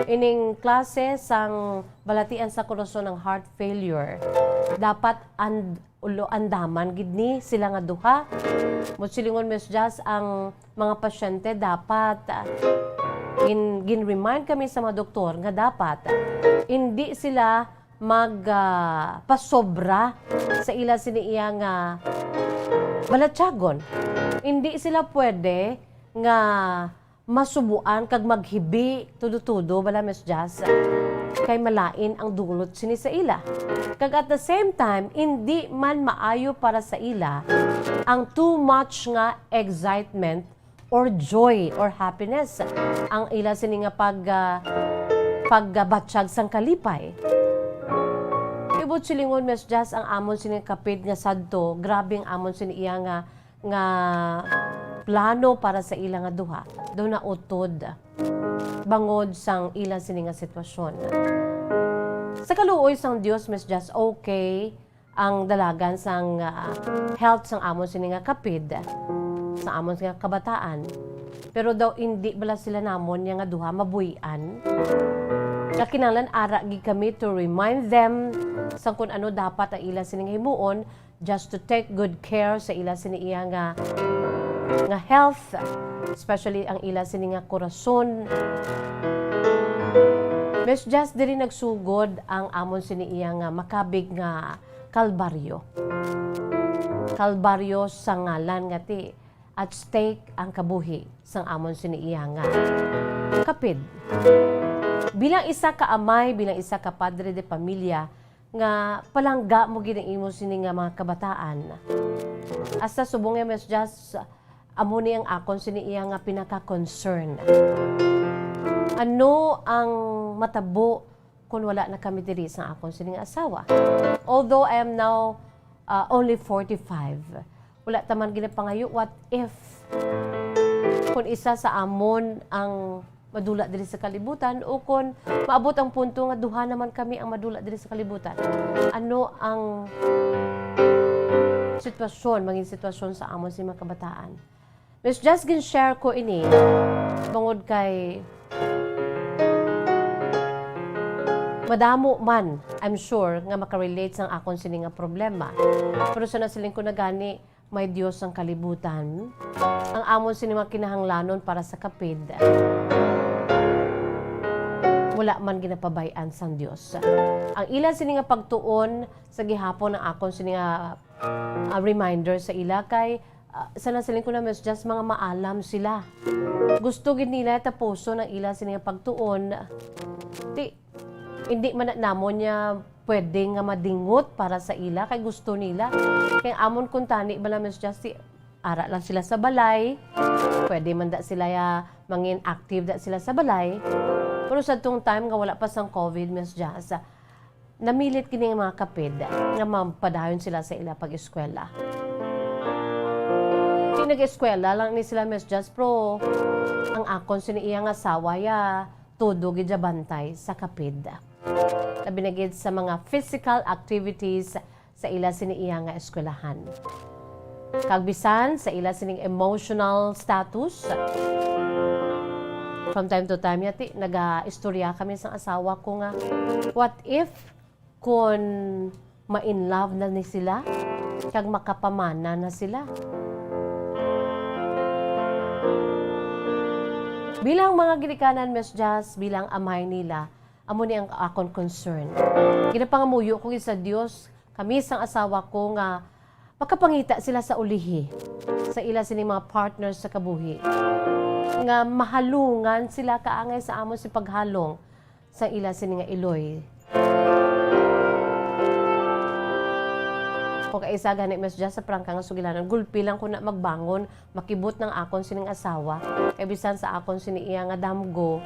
ining klase sang balatian sa korason ang heart failure, dapat and-, ulo andaman gid ni sila nga duha. Buot silingon, Miss Jazz, ang mga pasyente dapat, ah, gin-, gin-remind kami sa mga doktor nga dapat, ah, hindi sila mag, ah, pasobra sa ila sini iya nga balatyagon. Hindi sila pwede nga masubuan kag maghibi tudo-tudo, bala, Miss Jazz, kay malain ang dulot sini sa ila. Kag at the same time, indi man maayo para sa ila ang too much nga excitement or joy or happiness, ang ila sini nga pag, ah, pagbatyag sang kalipay. Ti buot silingon, Miss Jazz, ang amon sini nga Kapid nga sadto, grabe ang amon sini iya nga nga plano para sa ila nga duha daw nautod bangod sang ila sini nga sitwasyon. Sa kaluoy sang Dios, Miss Jazz, okay ang dalagan sang, ah, health sang amon sini nga Kapid, sa amon nga kabataan. Pero daw indi bala sila namon niya nga duha mabuy-an. Nga kinahanglan ara gid kami to remind them sang kun ano dapat ang ila sini nga himuon, just to take good care sa ila sini iya nga, nga health, especially ang ila sini nga korason. Miss Jazz, diri nagsugod ang amon sini iya nga makabig nga kalbaryo. Kalbaryo sa ngalan nga ti at stake ang kabuhi sang amon sini iya nga Kapid. Bilang isa ka amay, bilang isa ka padre de pamilya, nga palangga mo gid ang imo sini nga mga kabataan. Hasta subong nga, Miss Jazz, amo ni ang akon sini iya nga pinaka-concern. Ano ang matabo kung wala na kami diri sa akon sini nga asawa? Although I am now, uh, only forty-five, wala ta man ginapangayo, what if kung isa sa amon ang madula diri sa kalibutan, o kon maabot ang punto nga duha naman kami ang madula diri sa kalibutan? Ano ang sitwasyon, mangin sitwasyon sa amon si mga kabataan? Miss Jazz, gin-share ko ini bangod kay madamo man, I'm sure, nga makarelate sang akon sini nga problema. Pero sa nasiling ko na gani, may Dios ang kalibutan. Ang amon sini mga kinahanglanon para sa kapid, wala man ginapabay-an sang Dios. Ang ila sini nga pagtuon sa gihapon ang akon sini nga, ah, reminder sa ila kay, ah, sa nasiling ko na, Miss Jazz, mga maalam sila. Gusto gid nila tapuson ang ila sini nga pagtuon. Ti, hindi man na namon niya pwede nga madingot para sa ila kay gusto nila. Kay amon kuntani bala, Miss Jazz, ti, ara lang sila sa balay. Pwede man da sila ya, mangin active da sila sa balay. Pero sa tong time nga wala pa sang COVID, Miss Jazz, namilit kini nga mga kapid nga mapadayon sila sa ila pag-eskwela. Di nag-eskwela lang ni sila, Miss Jazz, pero ang akon sini iya nga asawa ya todo gid ya bantay sa kapid. Labi na gid sa mga physical activities sa ila sini iya nga eskwelahan. Kag bisan sa ila sining emotional status, from time to time, yati, naga-istorya kami sang asawa ko nga, what if kun ma-in love na ni sila kag makapamana na sila? Bilang mga ginikanan, Miss Jazz, bilang amay nila, amo ni ang akon concern. Ginapangamuyo ko gid sa Dios, kami sang asawa ko, nga makapangita sila sa ulihi sa ila sining mga partners sa kabuhi, nga mahalungan sila kaangay sa amon si paghalong sa ila sini nga iloy. Kung kaisa gani, Miss Jazz, sa prangka nga sugilanon, gulpi lang ko na magbangon, makibot ng akon sining asawa, kay bisan sa akon sini iya nga damgo,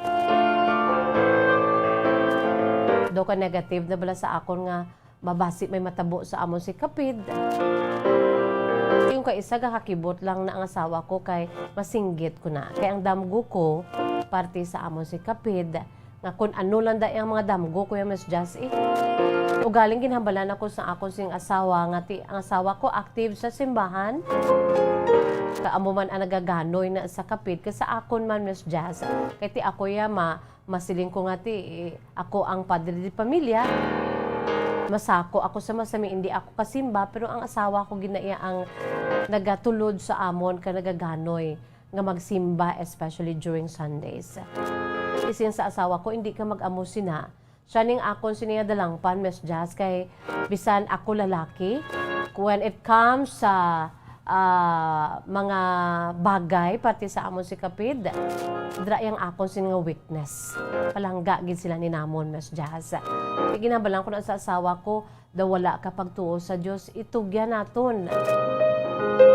daw ka negative na bala sa akon nga mabasi may matabo sa amon si kapid. Yung kaisa, gakakibot lang na ang asawa ko kay masinggit ko na. Kay ang damgo ko, parte sa amon si kapid, nga kun ano lang da ang mga damgo ko yung Miss Jazz, eh. Ugaling ginhambalan ako sa akon sing asawa nga ti, ang asawa ko active sa simbahan. Kaamo man ang nagaganoy na sa kapid, kay sa akon man, Miss Jazz, kay ti ako ya ma-, masiling ko nga ti, eh, ako ang padre de pamilya. Masako ako sa masami, hindi ako kasimba, pero ang asawa ko gina iya ang nagatulod sa amon ka nagaganoy nga magsimba, especially during Sundays. Isin sa asawa ko, hindi ka mag-amo sina. Siya ning akon sini nga dalangpan, Miss Jazz, kay bisan ako lalaki, when it comes sa, ah, mga bagay, parte sa amon si kapid, dira yang akon sini nga weakness. Palangga gid sila ni namon, Miss Jazz. Kay ginhambalan ko na sa asawa ko, daw wala ka pagtuo sa Dios, itugyan naton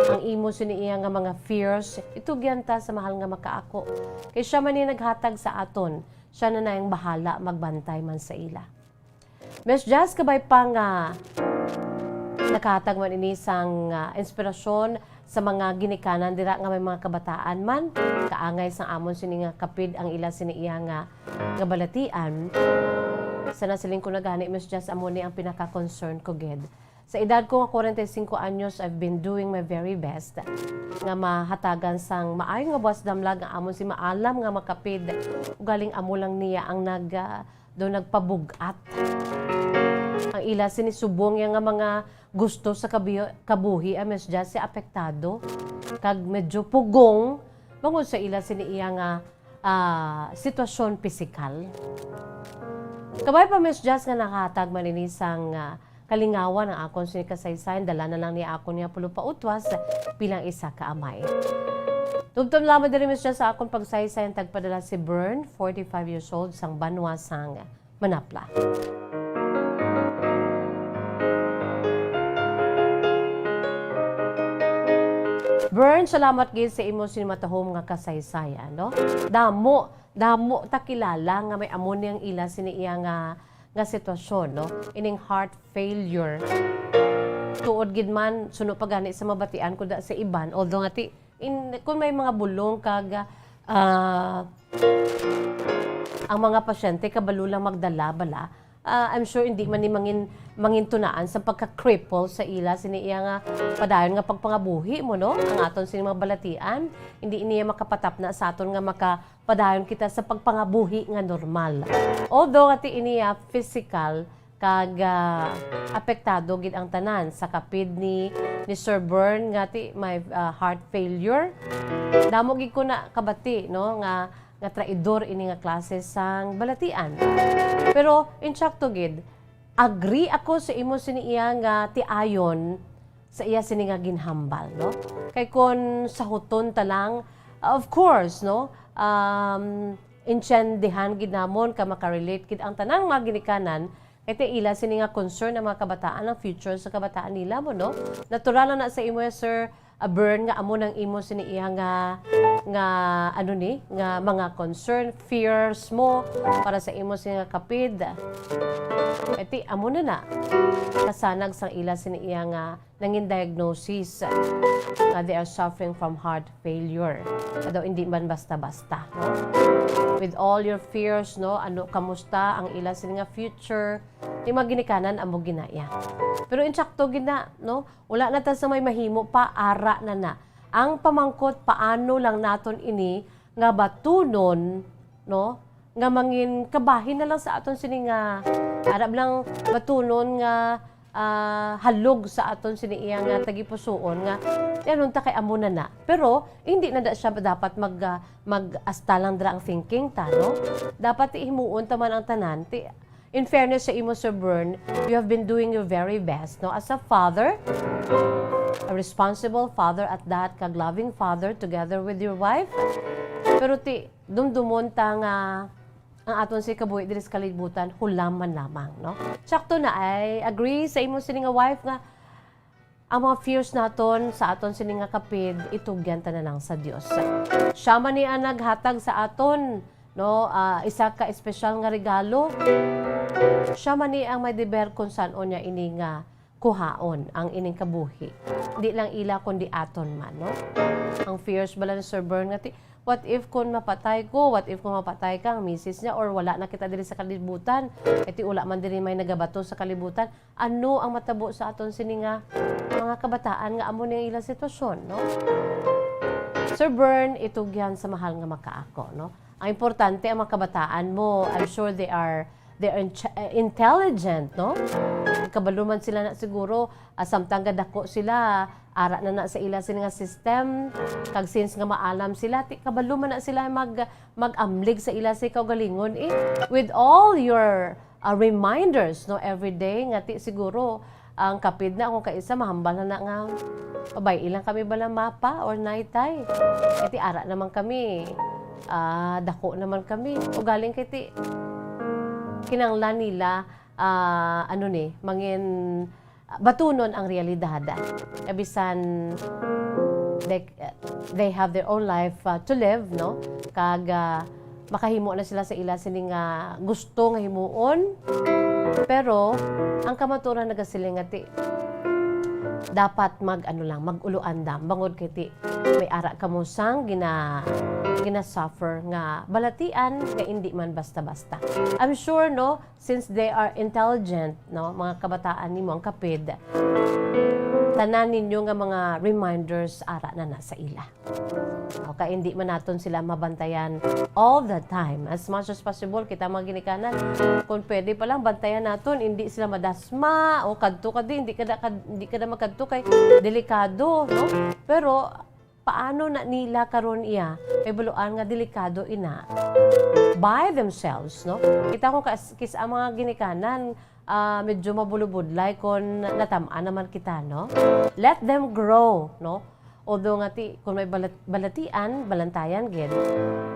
ang imo sini iya nga mga fears, itugyan ta sa mahal nga makaako. Kay siya man ni naghatag sa aton, siya na nang bahala magbantay man sa ila. Miss Jazz, kabay pa nga nakahatag man ini sang, ah, inspirasyon sa mga ginikanan dira nga may mga kabataan man, kaangay sang amon sini nga kapid ang ila sini iya nga, nga balatian. Sa nasiling ko na gani, Miss Jazz, amo ni ang pinaka-concern ko gid. Sa edad ko nga kwarenta y singko anyos, I've been doing my very best nga mahatagan sang maayo nga buwas damlag nga amon si maalam nga makapid. Ugaling amo lang niya ang nag, ah, do nagpabug-at. Ang ila sini subong ya nga mga gusto sa kabi-, kabuhi, ah, Miss Jazz, si apektado kag medyo pugong bangod sa ila sini iya nga, ah, sitwasyon pisikal. Kabay pa, Miss Jazz, nga nakahatag man ini sang, ah, kalingawan ang akon sini kasaysayan, dala na lang ni akon nga pulo pa utwas bilang isa ka amay. Tubtob lamang diri, Miss Jazz, sa akon pagsaysay ang tagpadala si Bern, forty-five years old, sang banwa sang Manapla. Bern, salamat gid sa imo sini matahom nga kasaysayan, no? Damo, damo ta kilala nga may amo ni ang ila sini iya nga, nga sitwasyon, no? Ining heart failure. Tuod gid man, suno pa gani sa mabatian ko da sa iban, although nga ti, in, kung may mga bulong kag, ah, ang mga pasyente kabalo lang magdala bala, ah, I'm sure hindi man ni mangin-, mangintunaan sa pagka-cripple sa ila sini iya nga padayon nga pagpangabuhi mo, no? Ang aton sini mga balatian, hindi niya makapatapna sa aton nga makapadayon kita sa pagpangabuhi nga normal. Although nga ti ini, ah, physical, kag, ah, apektado gid ang tanan sa kapid ni, ni Sir Bern nga ti may, ah, heart failure. Damo gid ko na kabati, no, nga, nga traidor ini nga klase sang balatian. Pero, insakto gid, agree ako sa imo sini iya nga tiayon sa iya sini nga ginhambal, no? Kay kon sahuton ta lang, of course, no, um, intiendihan gid namon ka makarelate gid ang tanan nga ginikanan, kay ti ila sini nga concern ang mga kabataan, ang future sa kabataan nila mo, no? Natural na na sa imo, Sir, ah, Bern, nga amo nang imo sini iya nga, nga, ano ni, nga mga concern, fears mo para sa imo sini nga kapid. Kay ti amo na na kasanag sang ila sini iya nga nangin diagnosis nga they are suffering from heart failure. Nga daw hindi man basta-basta, no? With all your fears, no? Ano, kamusta ang ila sini nga future? Di mga ginikanan amo ginaya. Pero insakto gid na, no? Wala na ta sa may mahimo pa, ara na na. Ang pamangkot, paano lang naton ini nga batunon, no? Nga mangin kabahin na lang sa aton sini nga, ara lang batunon nga, ah, halog sa aton sini iya nga tagipusoon nga, ti anun ta kay amo na na. Pero hindi na da siya dapat mag, ah, mag-asta lang dira ang thinking ta, no? Dapat ti himuon ta man ang tanan. Ti, in fairness sa imo, Sir Bern, you have been doing your very best, no? As a father, a responsible father at that, kag loving father together with your wife. Pero ti, dumdumon ta nga ang aton si kabuhi diri sa kalibutan, hulam man lamang, no? Sakto na, I agree sa imo sini nga wife nga ang mga fears naton sa aton sini nga kapid, itugyan ta na lang sa Dios. Siya man ni ang naghatag sa aton, no, ah, isa ka espesyal nga regalo. Siya man ni ang may deber kung san-o niya ini nga kuhaon ang ining kabuhi. Di lang ila, kundi aton man, no? Ang fears bala ni Sir Bern nga ti, what if kun mapatay ko? What if kun mapatay ka, ang misis niya, or wala na kita diri sa kalibutan? Kay ti wala man diri may nagabato sa kalibutan. Ano ang matabo sa aton sini nga mga kabataan nga amo ni ang ilang sitwasyon, no? Sir Bern, itugyan sa mahal nga makaako, no? Ang importante ang mga kabataan mo, I'm sure they are, they are inch-, eh, intelligent, no? Kabalo man sila na siguro, ah, samtang gadako sila, ara na na sa ila sini nga system, kag since nga maalam sila, ti-, kabalo man na sila mag-, mag-amlig sa ila sa kaugalingon, eh. With all your, ah, reminders, no, every day, nga ti siguro, ang kapid na akong kaisa, mahambal na na nga, pabay-i lang kami bala mapa or naytay. Kay ti ara naman kami, ah, dako naman kami. Ugaling kay ti, kinanglan nila, ah, ano ni, mangin, batunon ang realidad. Nga bisan they, they have their own life, ah, to live, no? Kag, ah, makahimo na sila sa ila sini nga gusto nga himuon. Pero ang kamatuoran nagasiling nga ti, dapat mag, ano lang, mag-ulo-andam. Bangod kay ti, may ara kamo sang gina-, gina-suffer nga balatian nga indi man basta-basta. I'm sure, no, since they are intelligent, no, mga kabataan nimo ang kapid, tanan ninyo nga mga reminders ara na na sa ila. Okay, hindi man naton sila mabantayan all the time. As much as possible, kita mga ginikanan, kung pwede pa lang, bantayan naton, hindi sila madasma, o kadto ka di, hindi ka da, kad-, hindi ka da magkadto kay delikado, no? Pero, paano na nila karon iya? Kay buluan nga delikado ina. By themselves, no? Kita ko kas-, kis ang mga ginikanan, ah, medyo mabulubudlay kon natam-an naman kita, no? Let them grow, no? Although nga ti, kung may balat-, balatian, balantayan gid.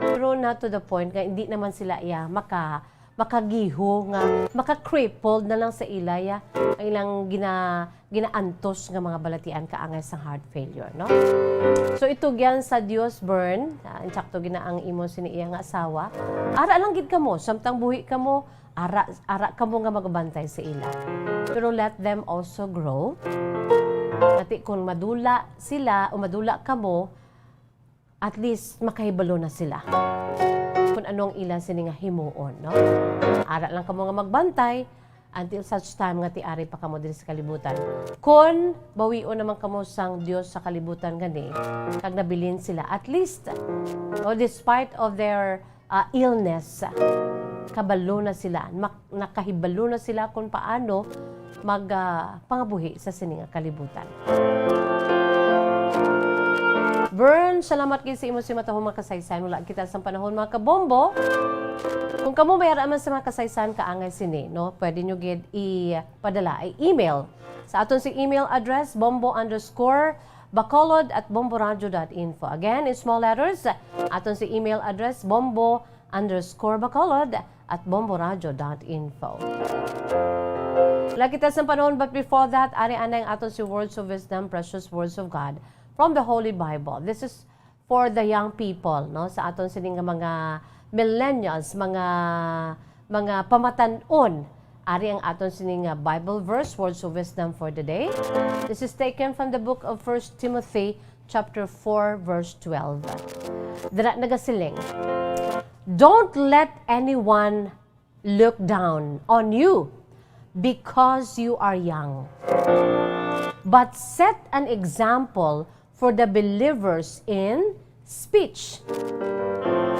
Pero not to the point nga hindi naman sila iya maka-, makagiho nga, maka-crippled na lang sa ila iya ang ilang gina-, ginaantos nga mga balatian kaangay sang heart failure, no? So, itugyan sa Dios, Bern, ah, insakto gina ang imo sini iya nga asawa. Ara lang gid kamo, samtang buhi kamo, ara, ara kamo nga magabantay sa ila. Pero let them also grow. Kati kung madula sila o madula kamo, at least makahibalo na sila kung ano ang ila sini nga himuon, no? Ara lang kamo nga magbantay until such time nga tiari pa kamo diri sa kalibutan. Kon bawion naman kamo sang Dios sa kalibutan gani, kag nabilin sila, at least, o despite of their, ah, illness, kabalo na sila, mak-, nakahibalo na sila kung paano mag, ah, pangabuhi sa sini nga kalibutan. Bern, salamat gid sa imo simatahong mga kasaysayan. Wala kita sang panahon, mga kabombo. Kung kamo may ara man sa mga kasaysayan kaangay sini, no, pwede nyo gid ipadala, i-email sa aton si email address, bombo underscore bacolod at bomboradio dot info. Again, in small letters, aton si email address, bombo underscore bacolod at bomboradio dot info. Wala kita sang panahon, but before that, ari anay ang aton si Words of Wisdom, Precious Words of God from the Holy Bible. This is for the young people, no? Sa aton sini nga mga millennials, mga, mga pamatan-on. Ari ang aton sini nga Bible verse, Words of Wisdom for the day. This is taken from the book of First Timothy chapter four, verse twelve. Dira nagasiling, "Don't let anyone look down on you because you are young, but set an example for the believers in speech."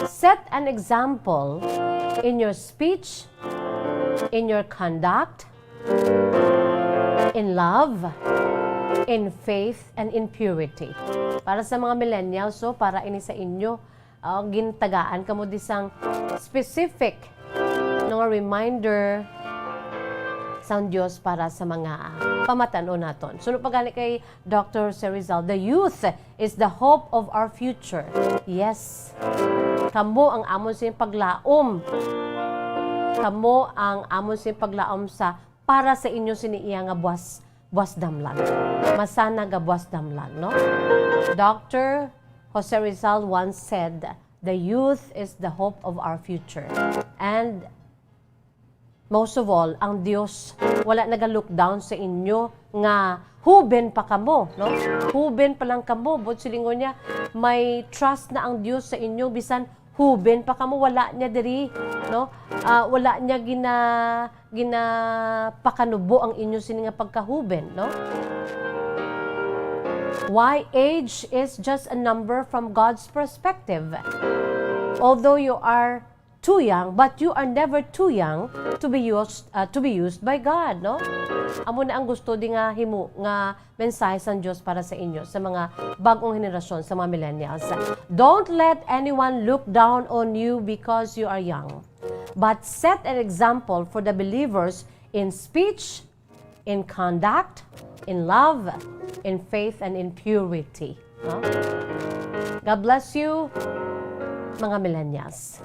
Set an example in your speech, in your conduct, in love, in faith, and in purity. Para sa mga millennials, so, para ini sa inyo, ah, gintagaan kamo di sang specific nga reminder sang Dios para sa mga pamatan-on naton. Suno pa gani kay Doctor Jose Rizal, "The youth is the hope of our future." Yes. Kamo ang amon sing paglaom. Kamo ang amon sing paglaom sa, para sa inyo sini iya nga buwas, buwas damlag. Masana nga buwas damlag, no? Doctor Jose Rizal once said, "The youth is the hope of our future." And most of all, ang Dios wala naga-look down sa inyo nga huben pa kamo, no? Huben pa lang kamo, but silingon niya, may trust na ang Dios sa inyo, bisan huben pa kamo, wala niya diri, no? Ah, wala niya gina-, ginapakanubo ang inyo sini nga pagkahuben, no? Why, age is just a number from God's perspective. Although you are too young, but you are never too young to be used, uh, to be used by God, no? Amo na ang gusto di nga himo nga mensahe sang Dios para sa inyo, sa mga bag-ong henerasyon, sa mga millennials. "Don't let anyone look down on you because you are young, but set an example for the believers in speech, in conduct, in love, in faith, and in purity." No? God bless you, mga millennials.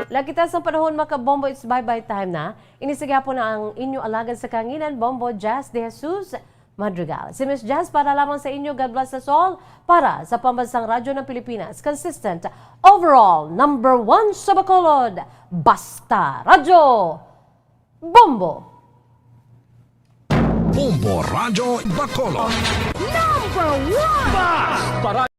Lagi ta sa panahon, mga kabombo, it's bye-bye time na. Ini sa gihapon na ang inyo alagad sa kanginan, Bombo Jazz de Jesus Madrigal. Si Miss Jazz para lamang sa inyo. God bless us all. Para sa Pambansang Radyo ng Pilipinas, consistent, overall, number one sa Bacolod. Basta Radyo, Bombo! Bombo Radyo Bacolod. Number one! Basta